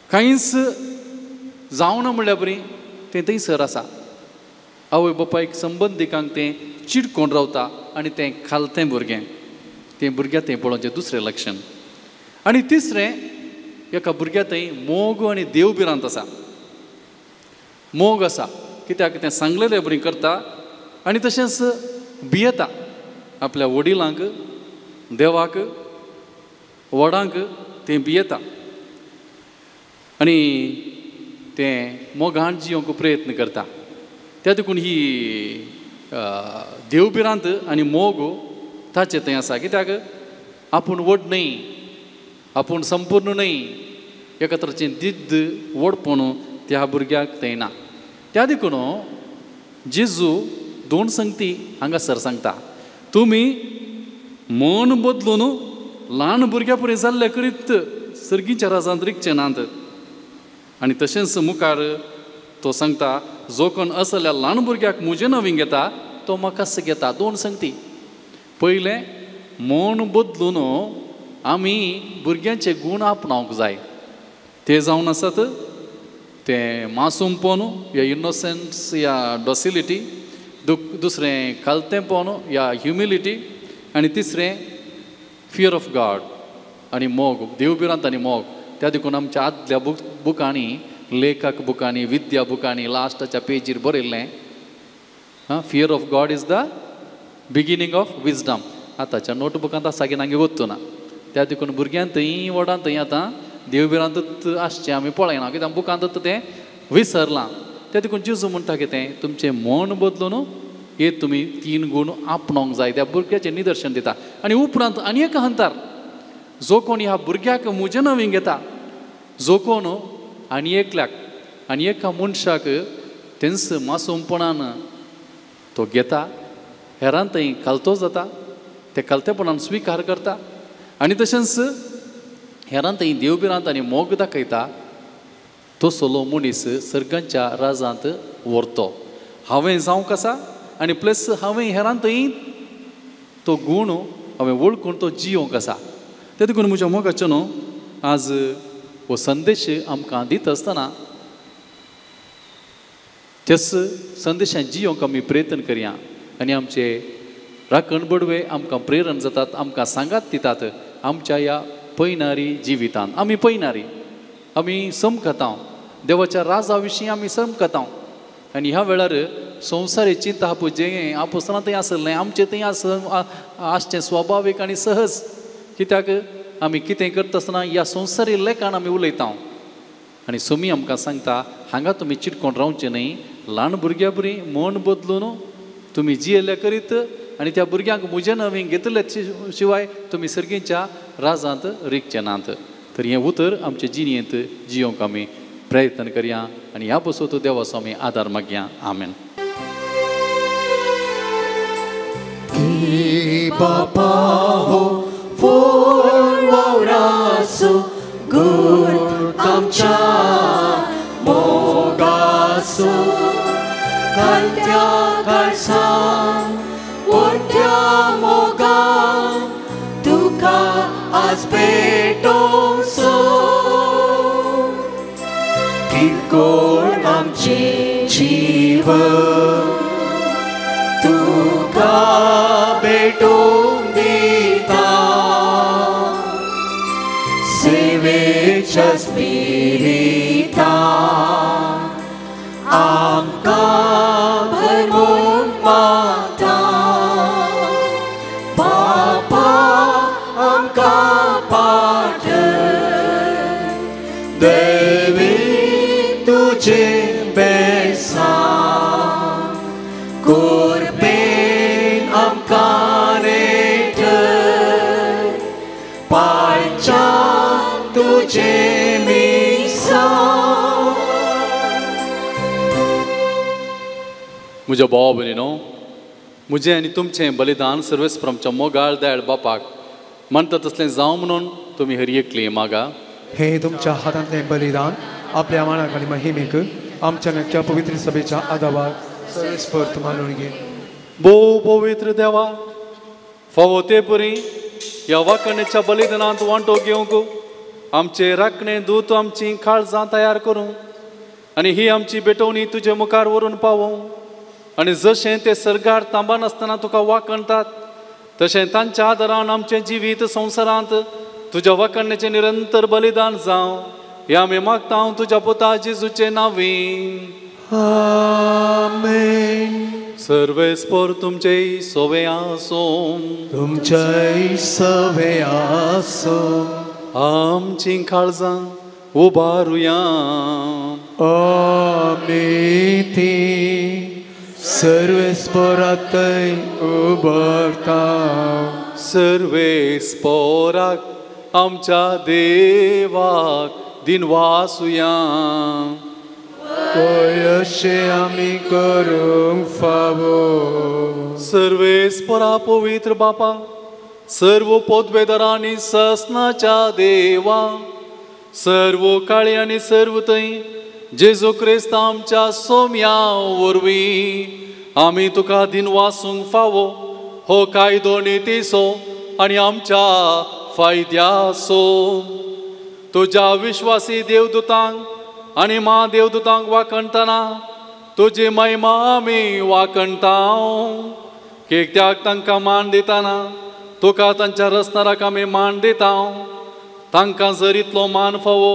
कांयच जावना म्हणल्यार बरी तें थंयसर आसा. आवय बापायक संबंदिकांक तें चिडकोवन रावता आनी तें खालतें भुरगें, तें भुरग्या तें पळोवचें दुसरें लक्षण. आनी तिसरें एका भुरग्या थंय मोग आनी देवभिरांत आसा. मोग आसा कित्याक तें सांगलेलें बरी करता आनी तशेंच भियेता आपल्या वडिलांक, देवाक, व्हडांक तें भियेता आनी तें मोगान जियोंक प्रयत्न करता. त्या देखून ही देवभिरांत आनी मोग ताचें थंय आसा. कित्याक आपूण व्हड न्हय, आपूण संपूर्ण न्हय, एका तरेचें दिद्द व्हडपण त्या भुरग्याक थंय ना. त्या देखून जेजू दोन संगती हांगासर सांगता, तुमी मन बदलून ल्हान भुरग्या पुरें जाल्ले करीत सर्गीच्या राजांत रिगचे नात. आनी तशेंच मुखार तो सांगता जो कोण असल्या ल्हान भुरग्याक म्हजें नवीन घेता तो म्हाकाच घेता. दोन संगती, पयलें मन बदलून आमी भुरग्यांचे गूण आपणावंक जाय, ते जावन आसात तें मासूमपण या इनोसन्स या डॉसिलिटी, दुसरें खालतेंपण या ह्युमिलिटी, आनी तिसरें फियर ऑफ गॉड आनी मोग, देवभिरांत आनी मोग. त्या देखून आमच्या आदल्या बुकांनी, लेखक बुकांनी, विद्या बुकांनी लास्टाच्या पेजीर बरयल्लें fear of God is the beginning of wisdom. आतांच्या नोटबुकांत आसा की नांगे वत्तू ना. त्या देखून भुरग्यां थंय व्हडां थंय आतां देवभिरांतूच आसचें आमी पळयना, कित्याक बुकांत तें विसरलां. त्या देखून जेजू म्हणटा कितें, तुमचें मन बदलून हे तुमी तीन गूण आपणावंक जाय. त्या भुरग्याचें निदर्शन दिता. आनी उपरांत आनी एक हंतार, जो कोण ह्या भुरग्याक म्हजें नवीन घेता, जो कोण आनी एकल्याक आनी एका मनशाक तेंच मासूमपणान तो घेता, हेरान थंय खालतो जाता, ते खालतेपणान स्विकार करता आनी तशेंच हेरान थंय देवभिरांत आनी मोग दाखयता, तो सोलो मनीस सर्गांच्या राजांत व्हरतो. हांवें जावंक आसा आनी प्लस हांवें हेरान थंय तो गूण हांवें वळखून तो जियोंक आसा. ते देखून म्हज्या मोगाचें न्हू आज हो संदेश आमकां दिता आसतना त्याच संदेशान जियोंक आमी प्रयत्न करया आनी आमचे राखण बडवे आमकां प्रेरण जातात, आमकां सांगात दितात आमच्या ह्या पयणारी जिवितान. आमी पयणारी, आमी समकतांव देवाच्या राजा विशीं आमी समकतांव आनी ह्या वेळार संवसारी चिंता आपूं जें आपुसना थंय आसलें आमचें थंय आसचें स्वाभावीक आनी सहज, कित्याक आमी कितें करता आसतना ह्या संवसारी लेखान आमी उलयता आनी सोमी आमकां सांगता हांगा तुमी चिटकोन रावचें न्हय, ल्हान भुरग्यां बरी मन बदलून तुमी जियेल्ले करीत आनी त्या भुरग्यांक म्हजे नवीन घेतले शिवाय तुमी सर्गीच्या राजांत रिगचे नात. तर हें उतर आमचे जिणेंत जियोंक आमी प्रयत्न करया आनी ह्या पसून देवाचो आमी आदार मागया. आमेन. बापा हो फोर वावरासो गुर आमच्या मोगासो कांत्या काळसान मोठ्या मोगान तुका आज भेटोसो किरकोळ आमचें जीवन तुका भेटोवन दिता सेवेच्या स्पिरितान आमकां भरमून मागता बापा आमकां पाठय देवी तुजें बेसां कुरपेन आमकां नेटय पाळच्या तुजें मिसां. म्हज्या भाव भयणीनो, म्हजें आनी तुमचें बलिदान सर्वेस्पर आमच्या मोगाळ दयाळ बापाक मानता तसलें जावं म्हणून तुमी हर एकली मागा. हे तुमच्या हातांतलें बलिदान आपल्या मानाक आनी महिमेक आमच्या नक्या पवित्र सभेच्या आदाबाक सर्वेस्पर मानून घे. भोव पवित्र देवा, फावो ते परी ह्या वाकणेच्या बलिदानांत वांटो घेवंक आमचे राखणे दूत आमची काळजां तयार करूं आनी ही आमची भेटवणी तुजे मुखार व्हरून पावोवं आनी जशें ते सर्गार तांबनासतना तुका वाकणतात तशें तांच्या आदारान आमचें जिवीत संवसारांत तुज्या वाकणण्याचें निरंतर बलिदान जावं हें आमी मागता तुज्या पुता जेजूचे नांवीन. आमेन. सर्वेस्पर तुमचे सवे आसूं, तुमचे सवे आसूं. आमची काळजां उबारुया. आमी ती सर्वेस्परातय उबारता. सर्वेस्पराक आमच्या देवाक दिनवासुया. अशें आमी करूंक फावो. सर्वेस्परा पवित्र बापा, सर्व पोतबेदारांनी ससनाच्या देवा, सर्व काळी आनी सर्व थंय जेजू क्रिस्त आमच्या सोम्या वरवीं आमी तुका दिनवासूंक फावो हो कायदो नितीचो आनी आमच्या फायद्याचो. तुज्या विश्वासी देवदूतांक आनी मा देवदूतांक वाकणतना तुजी महिमा आमी वाकणता. कित्याक तांकां मान दितना तुका तांच्या रसनाराक आमी मान दिता. तांकां जर इतलो मान फावो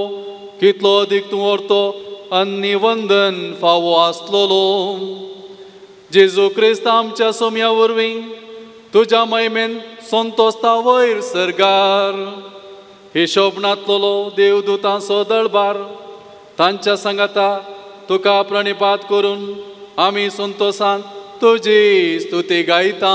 कितलो अदीक तूं व्हरतो आनी वंदन फावो आसलेलो. जेजू क्रिस्त आमच्या सोम्या वरवीं तुज्या महिमेन संतोस्ता वयर सर्गार हिशोब नातलेलो देवदूतांचो दळबार तांच्या सांगाता तुका प्रणिपात करून आमी संतोसान तुजी स्तुती गायता.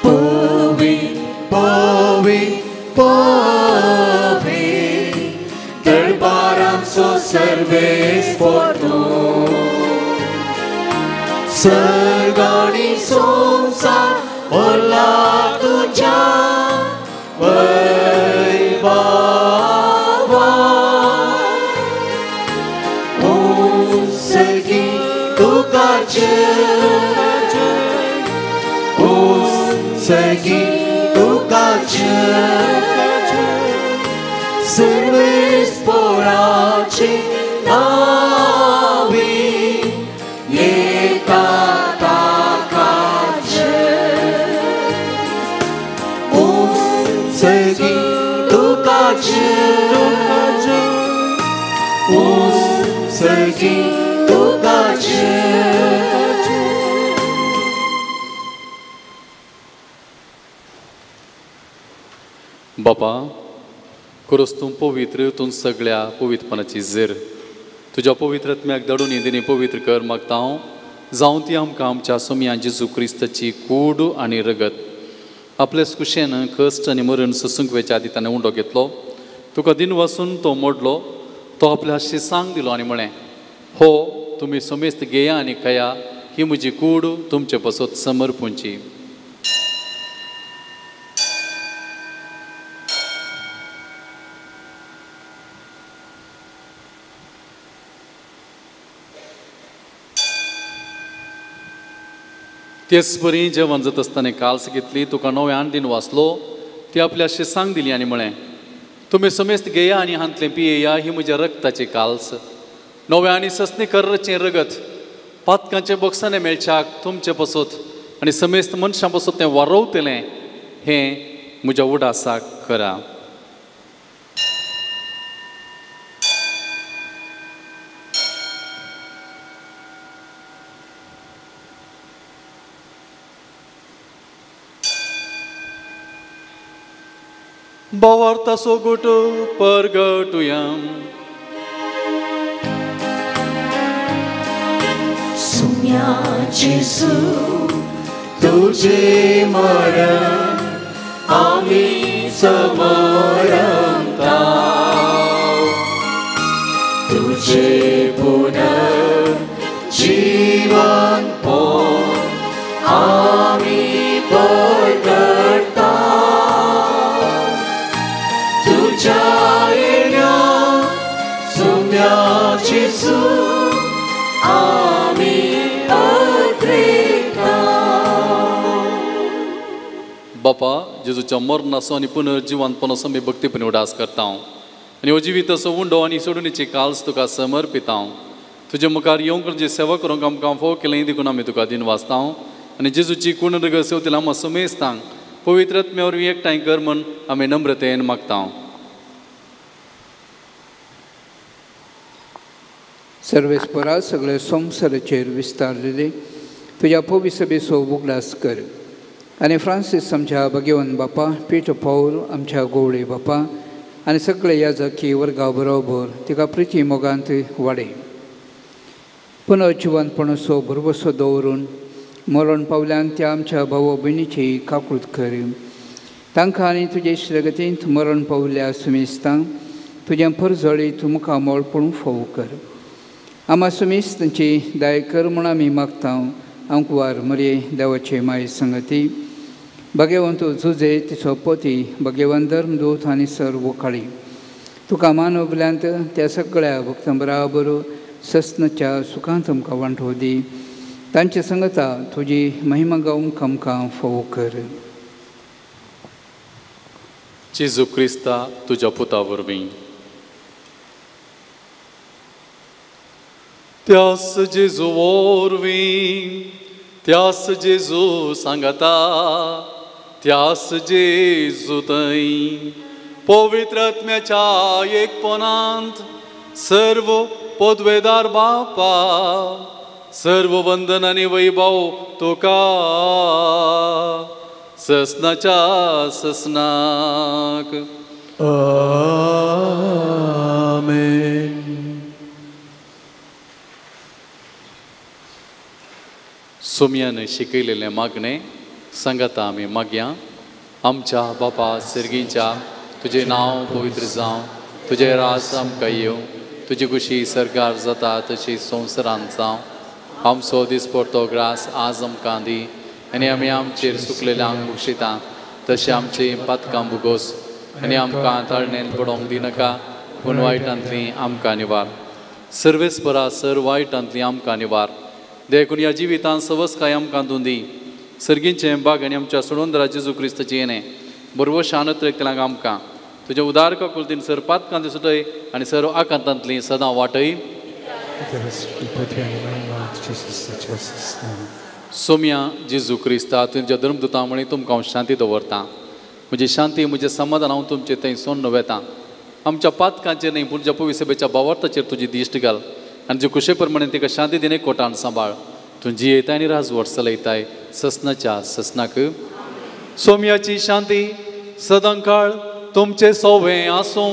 पवी पवी पवी दरबारांचो सर्वेस्पर तूं, सर्ग आनी संवसार भरला तुज्या वैभवान. उंच सर्गी तुका जय, तुका सर्वेस पोराचे नावे येता ताका उंचगी तुका उंचगी तुका। बापा खरोच तूं पवित्र, तूं सगळ्या पवित्रपणाची झेर. तुज्या पवित्र आत्म्याक धाडून दिनी पवित्र कर मागता हांव, जावं ती आमकां आमच्या सोमया जेजू क्रिस्ताची कूड आनी रगत. आपलेच कुशेन कश्ट आनी मरण सोसूंक वेच्या आदी ताणें उंडो घेतलो, तुका दिन वासून तो मोडलो, तो आपल्या शिसांक दिलो आनी म्हळें, हो तुमी समेस्त घेया आनी खाया, ही म्हजी कूड तुमचे पासत समर्पूंची. तेच परी जेवण जाता आसतना काल्स घेतली, तुका नव्यान दिन वाचलो, ती आपल्या शिसांक दिली आनी म्हळें, तुमी समेस्त घेया आनी हांतलें पियेया, ही म्हज्या रगताची काल्स, नव्या आनी सस्नी कर्रचें रगत, पातकांचे बोक्साने मेळच्याक तुमचे पसत आनी समेस्त मनशां पसत तें वारोवतलें, हें म्हज्या उडासाक करा. भावार्था सोगोट परगटुया. सुम्या जेजू तुझे मरण आमी समरता, तुझे पुनर्जीवन आमी परगटता, तुझ्या येण्या सुम्या जेजू आमी अद्रेता. बापा जेजूच्या मरणाचो आनी पुनर्जिवंतपणाचो आमी भक्तीपणी उडास करता आनी हो जिविताचो उंडो आनी सोडणीची काल्स तुका समर्पिता. तुजे मुखार येवंक जे सेवा करूंक आमकां फोव केलें देखून आमी तुका दिन वाचता आनी जेजूची कोण सेवतील आमकां समेस्तांक पवित्र आत्म्या वरवीं एकठांय कर म्हूण आमी नम्रतेन मागता. सर्वेस्परा सगळे संवसाराचेर विस्तारलेले तुज्या पविसभेचो उगडास कर आनी फ्रांसीस आमच्या भगेवन बापा, पीटर पावल आमच्या गोवळे बापा आनी सगळे याजकी वर्गा बरोबर तिका प्रिती मोगांत वाडय. पुनर्जिवंतपणाचो भरवसो दवरून मरण पावल्यान त्या आमच्या भाव भयणीची काकूत कर. तांकां आनी तुजे श्रगतींत मरण पावल्या सुमेस्तांक तुजें परजळीत मुखामळ पळोवंक फावो कर. आमा सुमेस्त तांची दाय कर म्हूण आमी मागता. आंकवार मरये देवाचे माये संगती भगेवंत जुजे तिचो पती भगेवन धर्मदूत आनी सर्व काळी तुका मानवल्यांत त्या सगळ्या भक्तां बराबर सस्नाच्या सुखांत आमकां वांटो दी. तांचे संगता तुजी महिमा गावंक आमकां फावो कर. जेजू क्रिस्ता तुज्या पुता वरवीं. त्यास जेजू वरवीं, त्यास जेजू सांगता, त्यास जेजू थंय पवित्र आत्म्याच्या एकपणांत सर्व पदवेदार बापा सर्व वंदन आनी वैभव तुका ससनाच्या ससनाक. आमेन. सोम्यान शिकयलेलें मागणें सांगता आमी मागया. आमच्या बापा सर्गीच्या तुजें नांव पवित्र जावं, तुजें राज आमकां येवं, तुजी खुशी सरकार जाता तशी संवसारांत जावं. आमचो दिसपडतो ग्रास आज आमकां दी आनी आमी आमचेर सुकलेल्यांक बक्षिता तशें आमची पातकां भुगोस आनी आमकां ताळणेन पडोवंक दिनाका, पूण वायटांतली आमकां निवार. सर्वेस्परा सर वायटांतली आमकां निवार. देखून ह्या जिवितांत सवसकाय आमकां तूं दी. सर्गींचें बाग आनी आमच्या सोडोंदरा जेजू क्रिस्ताचें येणें बरवशान उतरेकतल्यांक आमकां तुज्या उदार काकुळतीन सर पातकांत सुटय आनी सर्व आकांतांतली सदां वाटय. सोम्या जेजू क्रिस्ता तुमच्या धर्मदुता म्हळी तुमकां हांव शांती दवरता. म्हजी शांती म्हजें समाधान हांव तुमचें थंय सोडून वेता. आमच्या पातकांचेर न्हय पूण ज्या पवित्र भावार्थाचेर तुजी दिश्ट घाल आनी जे कुशे प्रमाणे तिका शांती दिने कोटान सांबाळ. तूं जियेताय आनी राजवट चलयताय ससनाच्या ससनाक. सोम्याची शांती सदांकाळ तुमचे सोवे आसूं.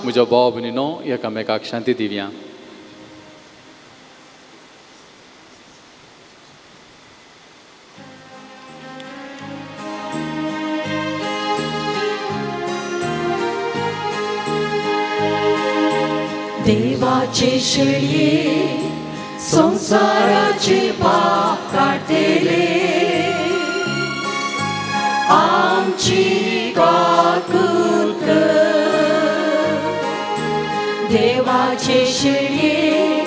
म्हज्या भाव भयणीनो एकामेकाक शांती दिवया. देवाचे शेळये संसाराचे पाप काडटले आमची काकूत कर. देवाचे शेळये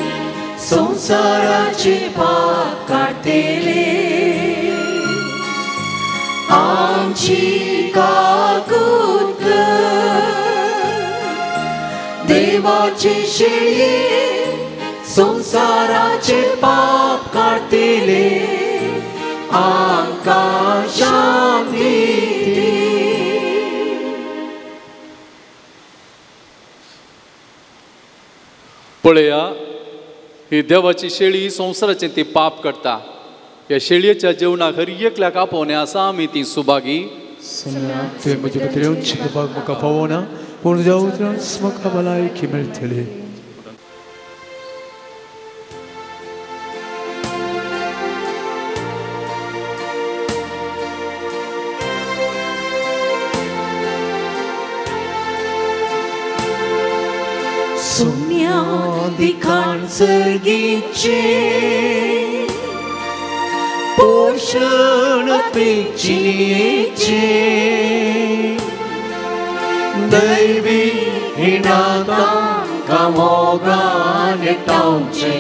संसाराचे पाप काडटले आमची काकूत कर. देवाचे शेळये संसाराचे पाप काडटले आमकां शांती दी. पळया ही देवाची शेळी संवसाराचें ती पाप करता. ह्या शेळयेच्या जेवणाक हर एकल्याक आपोवणें आसा. आमी ती सुभागी. तुवें म्हजे खातीर येवचें बाग म्हाका पावना पूण तुज्या उतरान म्हाका भलायकी मेळटली. सुम्या दिखाण सर्गीचे पोषण पिचीचे दैवी हिणातांकां मोगान तांचे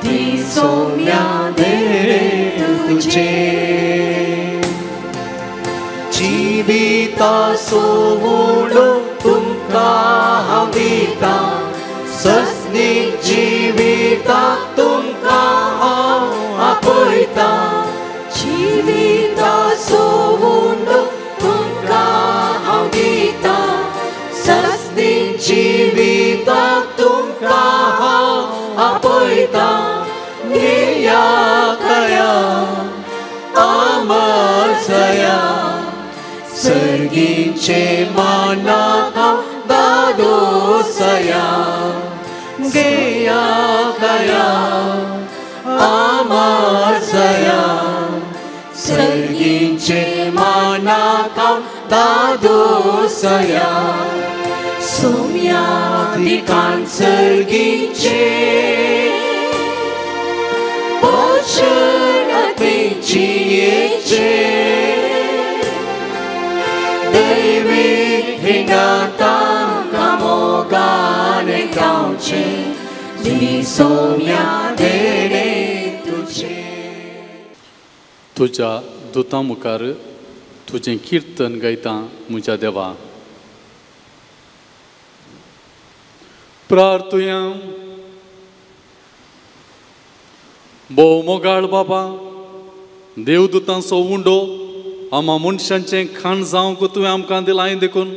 ती सोम्या देरे तुझे. जिविता सोवणो तुमकां हांव दितां सस्नी जिविता तुमकां हांव आपयतां. जिविता सोवणो तुमकां हांव दितां सस्नी जिविता तुमकां हांव आपयतां. घेया खया आमसया सर्गीचे मानाक हांव दादोसया. घेया खया आमसया सर्गीचे मानाक हांव दादोसया. सोम्या दिकान सर्गीचे पोषण पिचीचे दैवी हिणातांकां मोगान गावचे दी सोम्या देणे तुझे. तुज्या दुतां मुखार तुजें किर्तन गायता म्हज्या देवा. प्रार्थुया. भोव मोगाळ बाबा देवदुतांचो उंडो आमा मनशांचें खाण जावंक तुवें आमकां दिलां देखून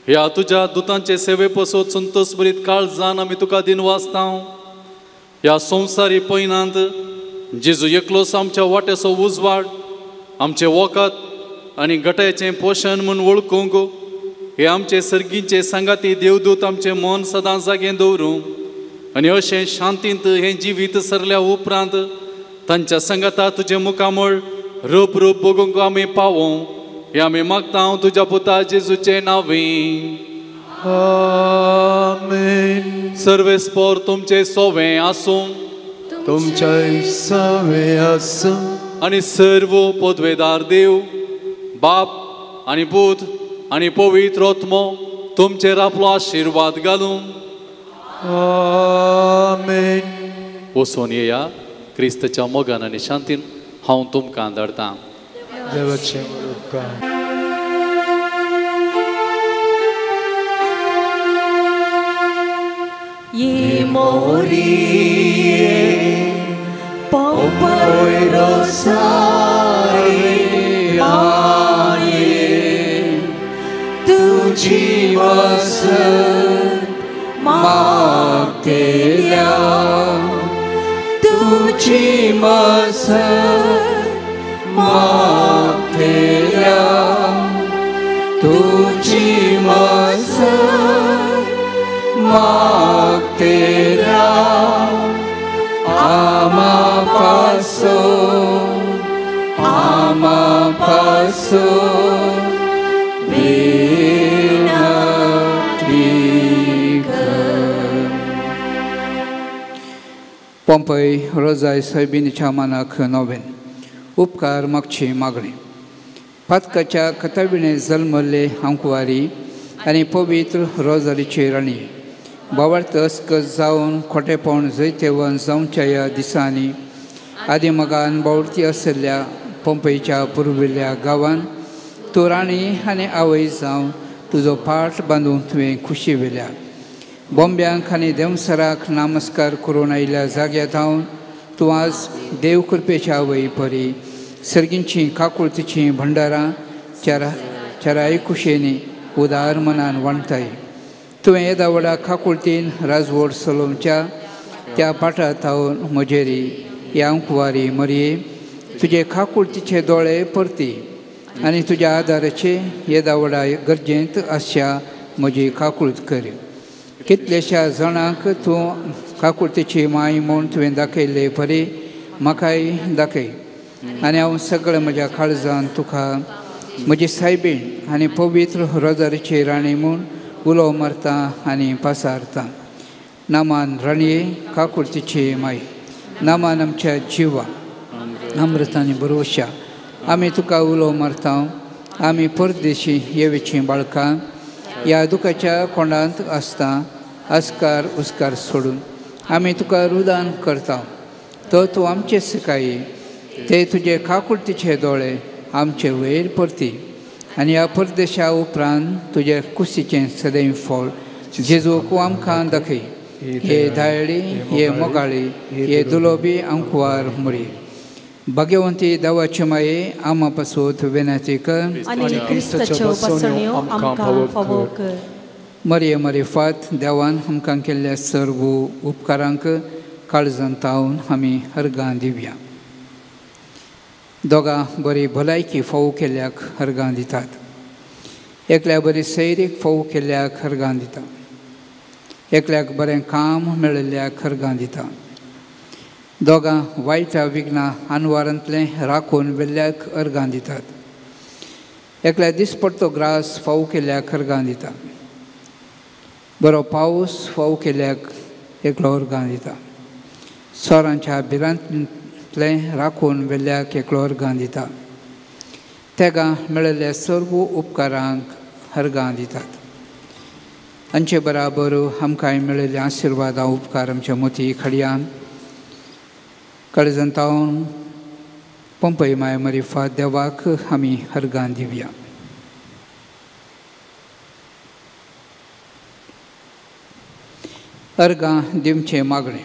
ह्या तुज्या दुतांचे सेवे पसत संतोष बरीत काळ जावन आमी तुका दिनवासता. ह्या संवसारी पयनांत जेजू एकलोच आमच्या वाट्याचो उजवाड आमचें वखद आनी गटायचें पोशण म्हूण वळखूंक हे आमचे सर्गींचे सांगाती देवदूत आमचें मन सदां जागें दवरूं आनी अशें शांतींत हें जिवीत सरल्या उपरांत तांच्या सांगाता तुजें मुखामळ रूप रूप बघूंक आमी पावों हें आमी मागता हांव तुज्या पुता जेजूचें नांवी. आमेन. सर्वेस्पोर तुमचें सोवें आसूं तुमचें सोवें आसूं आनी सर्व पदवेदार देव बाप आनी पूत आनी पवित्र आत्मो तुमचेर आपलो आशिर्वाद घालूं. देवाचे उपकार. ये मोरिये पोंपय रोसारी माये तुझी वसत मागतेल्या तुझी मसत मागतेल्या तुझी मसत मागतेल्या आमा पासो आमा पासो पोंपय रोजाय सायबिनीच्या मानाक नोवेन उपकार मागची मागणी. पातकाच्या कथाविणे जल्मल्ले आंकवारी आनी पवित्र रोजारीची राणी बावळत अस्कस जावन खोटेपण जैतेवन जावच्या ह्या दिसांनी आदिमगान बावळती आशिल्ल्या पोंपयच्या पुर्विल्ल्या गांवान तूं राणी आनी आवय जावन तुजो पाट बांदून तुवें खुशी वेल्या. बॉम्ब्यांक आनी देंवसराक नमस्कार करून आयिल्ल्या जाग्यार थावन तूं आज देव कृपेच्या आवय परी सर्गींची काकुळतीचीं भंडारां चाराय कुशेनी उदार मनान वांटताय. तुवें येदा व्हडा काकुळतीन राजवड सलोमच्या त्या पाटा थावन म्हजेरी ह्या अंकुवारी मरये तुजे काकुळतीचे दोळे परती आनी तुज्या आदाराचे येदा व्हडा गरजेंत आसच्या म्हजी काकुळत कर. कितल्याश्या जाणांक तूं काकुळतीची माय म्हूण तुवें दाखयल्ले परी म्हाकाय दाखय आनी हांव सगळें म्हज्या काळजान तुका म्हजी सायबीण आनी पवित्र रोजारीची राणी म्हूण उलो मारता आनी पासारता. नामान राणये काकुळतीची माय नामान आमच्या जिवा अमृत आनी भरवशा आमी तुका उलो मारता. आमी परदेशी येवेचीं बाळकां ह्या दुखाच्या कोंडांत आसता आस्कार उस्कार सोडून आमी तुका रुदान करता. तो तूं आमचे सकाळी ते तुजे काकुळतीचे दोळे आमचे वयर परती आनी ह्या परदेशा उपरांत तुजे कुशीचें सदैव फळ जेजूक आमकां दाखय. हे धायळी हे मोगाळी हे दुलोबी आंकवार मुरी भाग्यवंती देवाचे माये आमा पासून विनंती कर. मरिये मरिफात देवान आमकां केल्ल्या सर्व उपकारांक काळजान तावन आमी हरगां दिवया. दोगां बरी भलायकी फावो केल्ल्याक हरगां दितात. एकल्या बरी सैरीक फावो केल्ल्याक हरगां दिता. एकल्याक बरें काम मेळिल्ल्याक हरगां दिता. दोगां वायटा विघ्नां आनवारांतलें राखून वेल्ल्याक अर्गां दितात. एकल्या दिसपडतो ग्रास फावो केल्ल्याक अर्गां दिता. बरो पावस फावो केल्ल्याक एकलो अर्गां दिता. सोरांच्या भिरांतलें राखून वेल्ल्याक एकलो अर्गां दिता. तेगां मेळिल्ल्या सर्व उपकारांक अर्गां दितात. हांचे बराबर आमकां मेळिल्ले आशिर्वादां उपकार आमच्या मोती खडयान काळजान तावन पंपय माय मरिफा देवाक आमी हरगां दिवया. अर्गां दिवचें मागणें.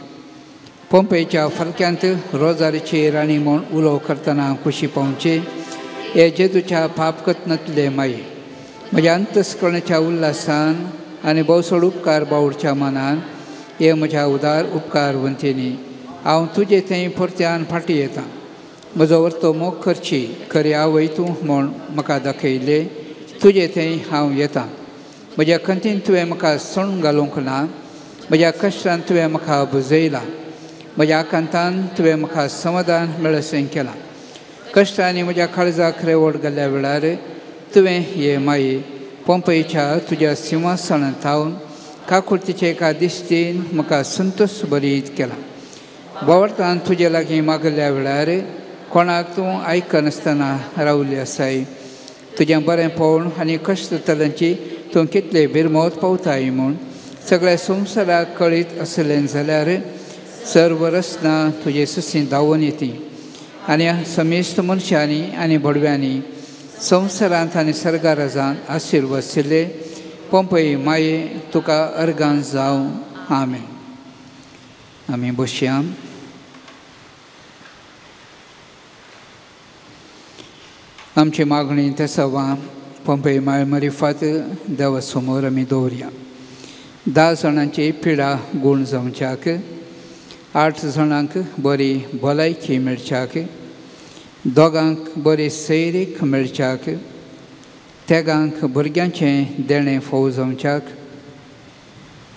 पंपयच्या फलक्यांत रोजारीची राणी म्हूण उलो करतना खुशी पावचे हे जेजूच्या पापकत्नांतले माई म्हज्या अंतस्करणाच्या उल्हासान आनी भोवसोड उपकार बावडच्या मनान हे म्हज्या उदार उपकार वंतीनी हांव तुजे थंय परत्यान फाटीं येता. म्हजो वर्तो मोग करची खरी आवय तूं म्हूण म्हाका दाखयलें तुजे थंय हांव येता. म्हज्या खंतीन तुवें म्हाका सण घालूंक ना. म्हज्या कश्टान तुवें म्हाका बुजयलां. म्हज्या आकांतान तुवें म्हाका समाधान मेळसें केलां. कश्टांनी म्हज्या काळजाक रेवड गेल्ल्या वेळार तुवें हे माये पंपयच्या तुज्या सिंहासनांत थावन काकुळतीचे एका दिश्टीन म्हाका संतोश बरीत केला. बोवाळतान तुजे लागीं मागल्या वेळार कोणाक तूं आयकनासतना रावली आसाय. तुजें बरें पळोवन आनी कश्ट जातल्यांची तूं कितले बिरमोत पावताय म्हूण सगळ्या संवसाराक कळीत आसलें जाल्यार सर्व रचना तुजे सुसी धांवून येती. आनी समेस्त मनशांनी आनी भडव्यांनी संवसारांत आनी सर्गाराजान आशिर्वसिल्ले पंपय माये तुका अर्गां जावं. आमेन. आमी बसया. आमची मागणी तेसावां पंपय माय मरिफात देवा समोर आमी दवरया. 10 जाणांची पिडा गूण जावच्याक, 8 जाणांक बरी भलायकी मेळच्याक, 2 बरी सैरीक मेळच्याक, 3 भुरग्यांचें देणें फोव जावच्याक,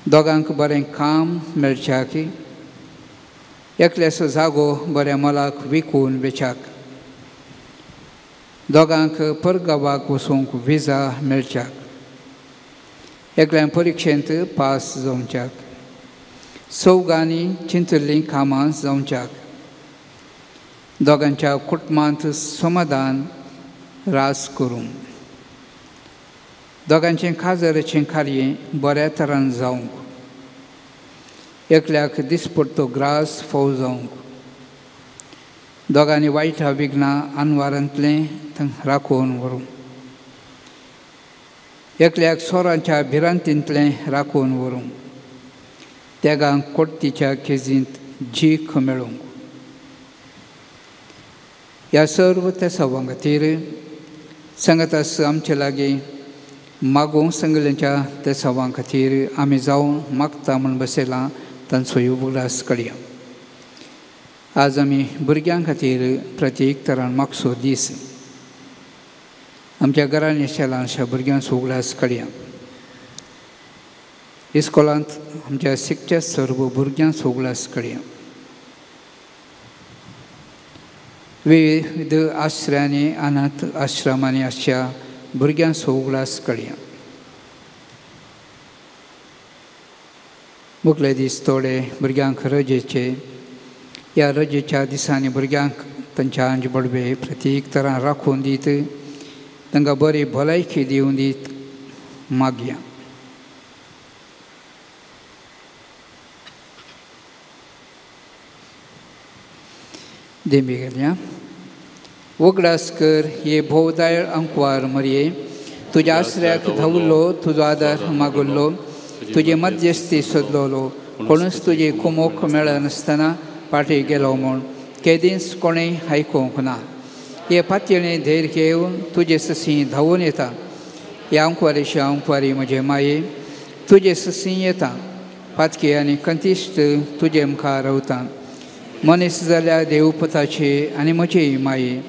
2 बरें काम मेळच्याक, एकल्याचो जागो बऱ्या मोलाक विकून वेच्याक, 2 परगांवाक वचूंक विजा मेळच्याक, एकल्यान परिक्षेंत पास जावच्याक, 4 चिंतिल्लीं कामां जावच्याक, 2 कुटुंबांत समाधान रास करूंक, 2 खाजराचें कार्य बऱ्या तरान जावंक, एकल्याक दिसपडतो ग्रास फोव जावंक, 2 वायट विघ्नां आनवारांतलें राखून व्हरूंक, एकल्याक सोरांच्या भिरांतींतलें राखून व्हरूंक, 3 कोट्टीच्या केजींत जीख मेळूंक. ह्या सर्व तेसावां खातीर सांगात आमचे लागीं मागूंक सांगिल्ल्यांच्या तेसावां खातीर आमी जावन मागता म्हूण बसयलां तांचो उगडास काडया. आज आमी भुरग्यां खातीर प्रत्येक तरान मागचो दीस. आमच्या घरांनी ल्हानशा भुरग्यांचो उगडास काडया. इस्कोलांत आमच्या शिकच्या सर्व भुरग्यांचो उगडास काडया. विविध आश्रयांनी अनाथ आश्रमांनी आसच्या भुरग्यांचो उगडास काडया. मुखले दीस थोडे भुरग्यांक रजेचे. ह्या रजेच्या दिसांनी भुरग्यांक तांच्या आंज बडवे प्रत्येक तरान राखून दीत, तांकां बरी भलायकी दिवन दीत मागया. देंबी गेल्या. उगडास कर हे भोवदाय अंकवार मरये, तुज्या आसऱ्याक धांवलो, तुजो आदार मागुल्लो, तुजे मध्यस्थी सोदलोलो, कोणूच तुजी कुमोक मेळनासतना फाटीं गेलो म्हूण केदींच कोणें आयकूंक ना. हे पातयेणे धैर्य घेवन तुजे ससी धांवून येता. ह्या अंकवारीशी अंकवारी म्हजे माये तुजे ससी येता. पातकी आनी कंतिश्ट तुजे मुखार रावता. मनीस जाल्यार देवपताचे आनी म्हजी माये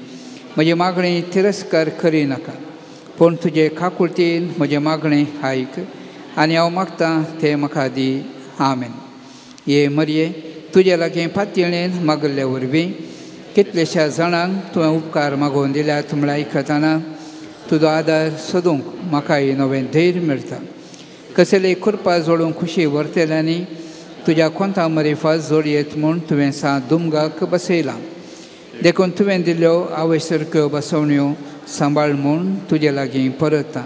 म्हजी मागणी तिरस्कार करी नाका, पूण तुजे काकुळतीन म्हजें मागणें आयक आनी हांव मागतां तें म्हाका दी. आमेन. ये मरये तुजे लागीं पातयेणेन मागिल्ले वरवीं कितलेश्या जाणांक तुवें उपकार मागोवन दिल्यात म्हळ्यार आयकतना तुजो आदार सोदूंक म्हाकाय नवें धैर्य मेळटा. कसलेय कृपा जोडूंक खुशी व्हरतल्यांनी तुज्या कोंता मरिफात जोडयेत म्हूण तुवें सा दुमगाक बसयलां. देखून तुवें दिल्ल्यो आवय सारक्यो बसवण्यो सांबाळ म्हूण तुजे लागीं परतता.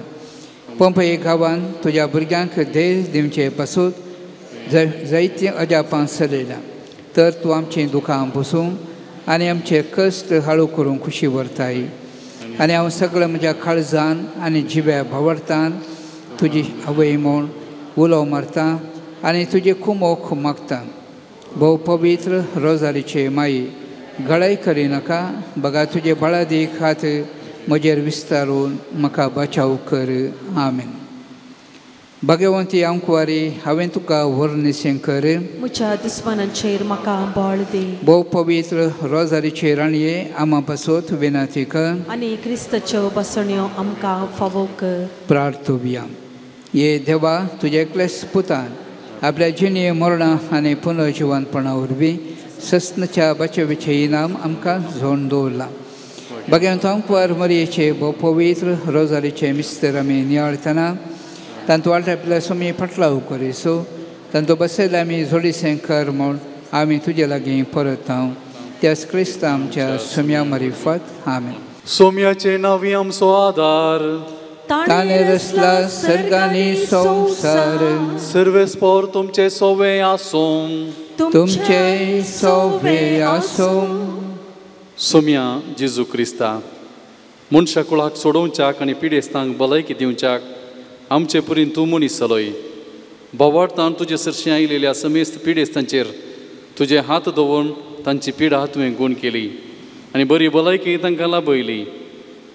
पंपय गांवान तुज्या भुरग्यांक धैर्य दिवचे पासून जायतीं अजापां चलयल्यां, तर तूं आमचीं दुखां पुसूंक आनी आमचे कश्ट हाळू करूंक खुशी व्हरताय. आनी हांव सगळें म्हज्या काळजान आनी जिव्या भावडतान तुजी आवय म्हूण उलो मारता आनी तुजी कुमोक मागता. भोव पवित्र रोजारीचे माई गळाय करिनाका, बगा तुजे बळादीक हात म्हजेर विस्तारून म्हाका बचाव कर. आमेन. भगवंती अंकवारी हांवें तुका वर्णिशें कर, म्हज्या दुस्मानांचेर म्हाका बळ दी. भोव पवित्र रोजारीचे राणये आमा पासत विनंती कर आनी क्रिस्ताच्यो बसण्यो आमकां फावो कर. प्रार्थुया. ये देवा, तुज्या एकल्याच पुतान आपल्या जिणे मरणां आनी पुनर्जिवनपणा वरवीं सस्नाच्या बचावाचें इनाम आमकां झोन दवरलां. भगवंत अंकवार मरयेचे भोव पवित्र रोजारीचे मिस्तर आमी नियाळतना तांतू वांट्यातल्या सुमी फाटलाव करिसो तांतू बसयल्या आमी जोडीसें कर म्हूण आमी तुजे लागीं परत हांव त्याच क्रिस्ता आमच्या सुम्या मरिफात. आमेन. सोम्याचे नांवी आमचो आदार, ताणें रचला सर्गांनी संवसार, सर्वेस्पोर तुमचे सोवे आसूं, तुमचे सोवे आसूं. सोम्या जेजू क्रिस्ता, मनशा कुळाक सोडोवच्याक आनी पिडेस्तांक भलायकी दिवच्याक आमचे पुरीन तूं मनीस जालोय. बोवाळतान तुजे सरशीं आयिल्ल्या समेस्त पिडेस्तांचेर तुजे हात दवरून तांची पिडा तुवें गूण केली आनी बरी भलायकी तांकां लाभयली.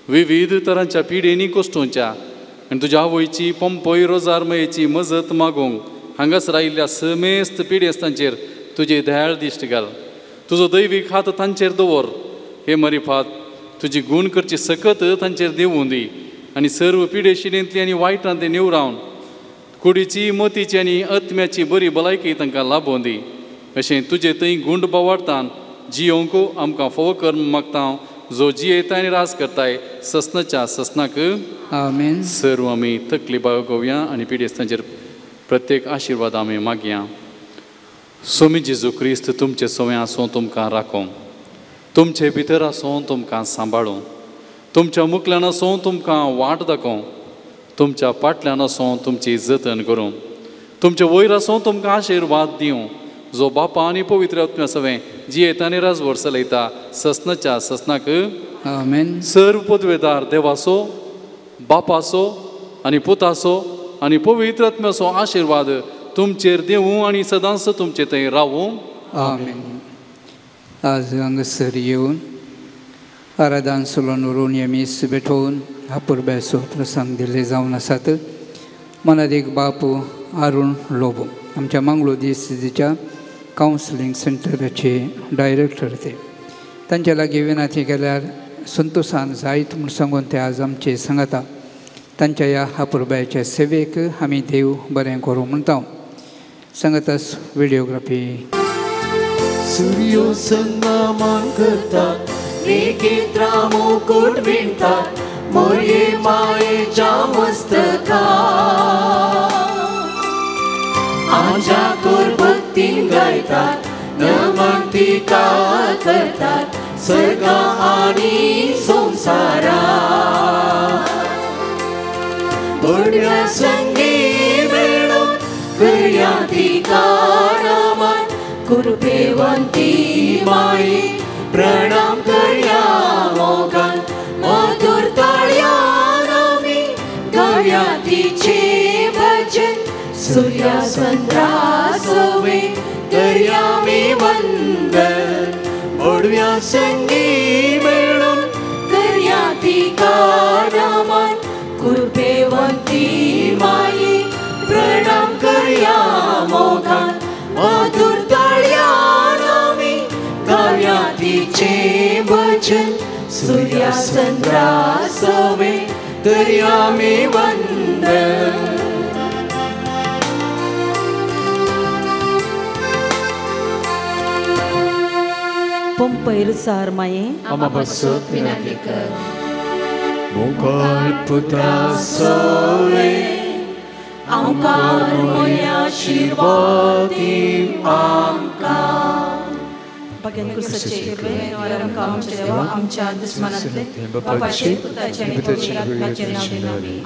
विविध तरांच्या पिडेनी कोश्टोवच्या आनी तुज्या आवयची पंपय रोजारमयेची मजत मागूंक हांगासर आयिल्ल्या समेस्त पिडेस्तांचेर तुजे दयाळ दिश्ट घाल. तुजो दैवीक हात तांचेर दवर. हे मरिफात तुजी गूण करची सकत तांचेर देवूं दी आनी सर्व पिडेशिणेंतली आनी वायटान ते निवरावन कुडीची मतीची आनी आत्म्याची बरी भलायकी तांकां लाभोवन दी. अशें तुजे थंय गुंड बोवाळतान जियोंक आमकां फोव कर मागता, जो जियेता आनी राज करताय ससनाच्या ससनाक. आमेन. सर्व आमी तकली बागोवया आनी पिडेस्तांचेर प्रत्येक आशिर्वाद आमी मागया. सोमी जेजू क्रिस्त तुमचे सवंय आसूं, तुमकां राखूं, तुमचे भितर आसूं, तुमकां सांबाळूं, तुमच्या मुखल्यान आसूं, तुमकां वाट दाखोवं, तुमच्या पाटल्यान आसूं, तुमची जतन करूं, तुमचे वयर आसूं, तुमकां आशिर्वाद दिवं, जो बापा आनी पवित्र आत्म्या सवें जियेता आनी राजवट चलयता ससनाच्या ससनाक. आमेन. सर्व पदवेदार देवाचो, बापाचो आनी पुताचो आनी पवित्र आत्म्याचो आशिर्वाद तुमचेर देवूं आनी सदांच तुमचे थंय रावूं. आमेन. आज हांगासर येवन आराधन सोलोन उरून हे मीस भेटोवन हापुरब्याचो प्रसंग दिल्ले जावन आसात. मनादीक बापू अरुण लोबो आमच्या मंगळूर दिसच्या कावन्सिलींग सेंटराचे डायरेक्टर ते तांच्या लागीं विनंती केल्यार संतोशान जायत म्हूण सांगून ते आज आमचे सांगता. तांच्या ह्या हापुरब्याच्या सेवेक आमी देव बरें करूं म्हणटा. सांगतास व्हिडिओग्राफी. सूर्यो संगमान करतात, नेकेत्रा मुकुट विणतात, मोरये मायेच्या मस्तकार. आमच्या कुरभक्तीन गायतात, नमन तिका करतात, सर्गा आनी संसारा. बड्या संगी मेळून करया तिका नमन, कृपेवंती माई प्रणाम करया मोगान, मधुर ताळयान आमी गावया तिचे भजन, सूर्या चंद्रा सवे करया मी वंदन, बोडव्या संगी मेळून करया तिका नमन, कृपेवंती माई प्रणाम करया मोगान, मधुर ताळयान आमी गावया तिचे भजन, सूर्या चंद्रा सवे करया मी वंदन. पंपैर सार माये आमा पासत विनंती कर. मुखार पुता सवे आमकां मोया आशीर्वाद आमकां. भाग्यान क्रिस्ताचे कृपेन आमकां आमच्या देवा आमच्या दुस्मानांतले बापाचे पुताचे आनी पवित्र आत्म्याचे नांवान.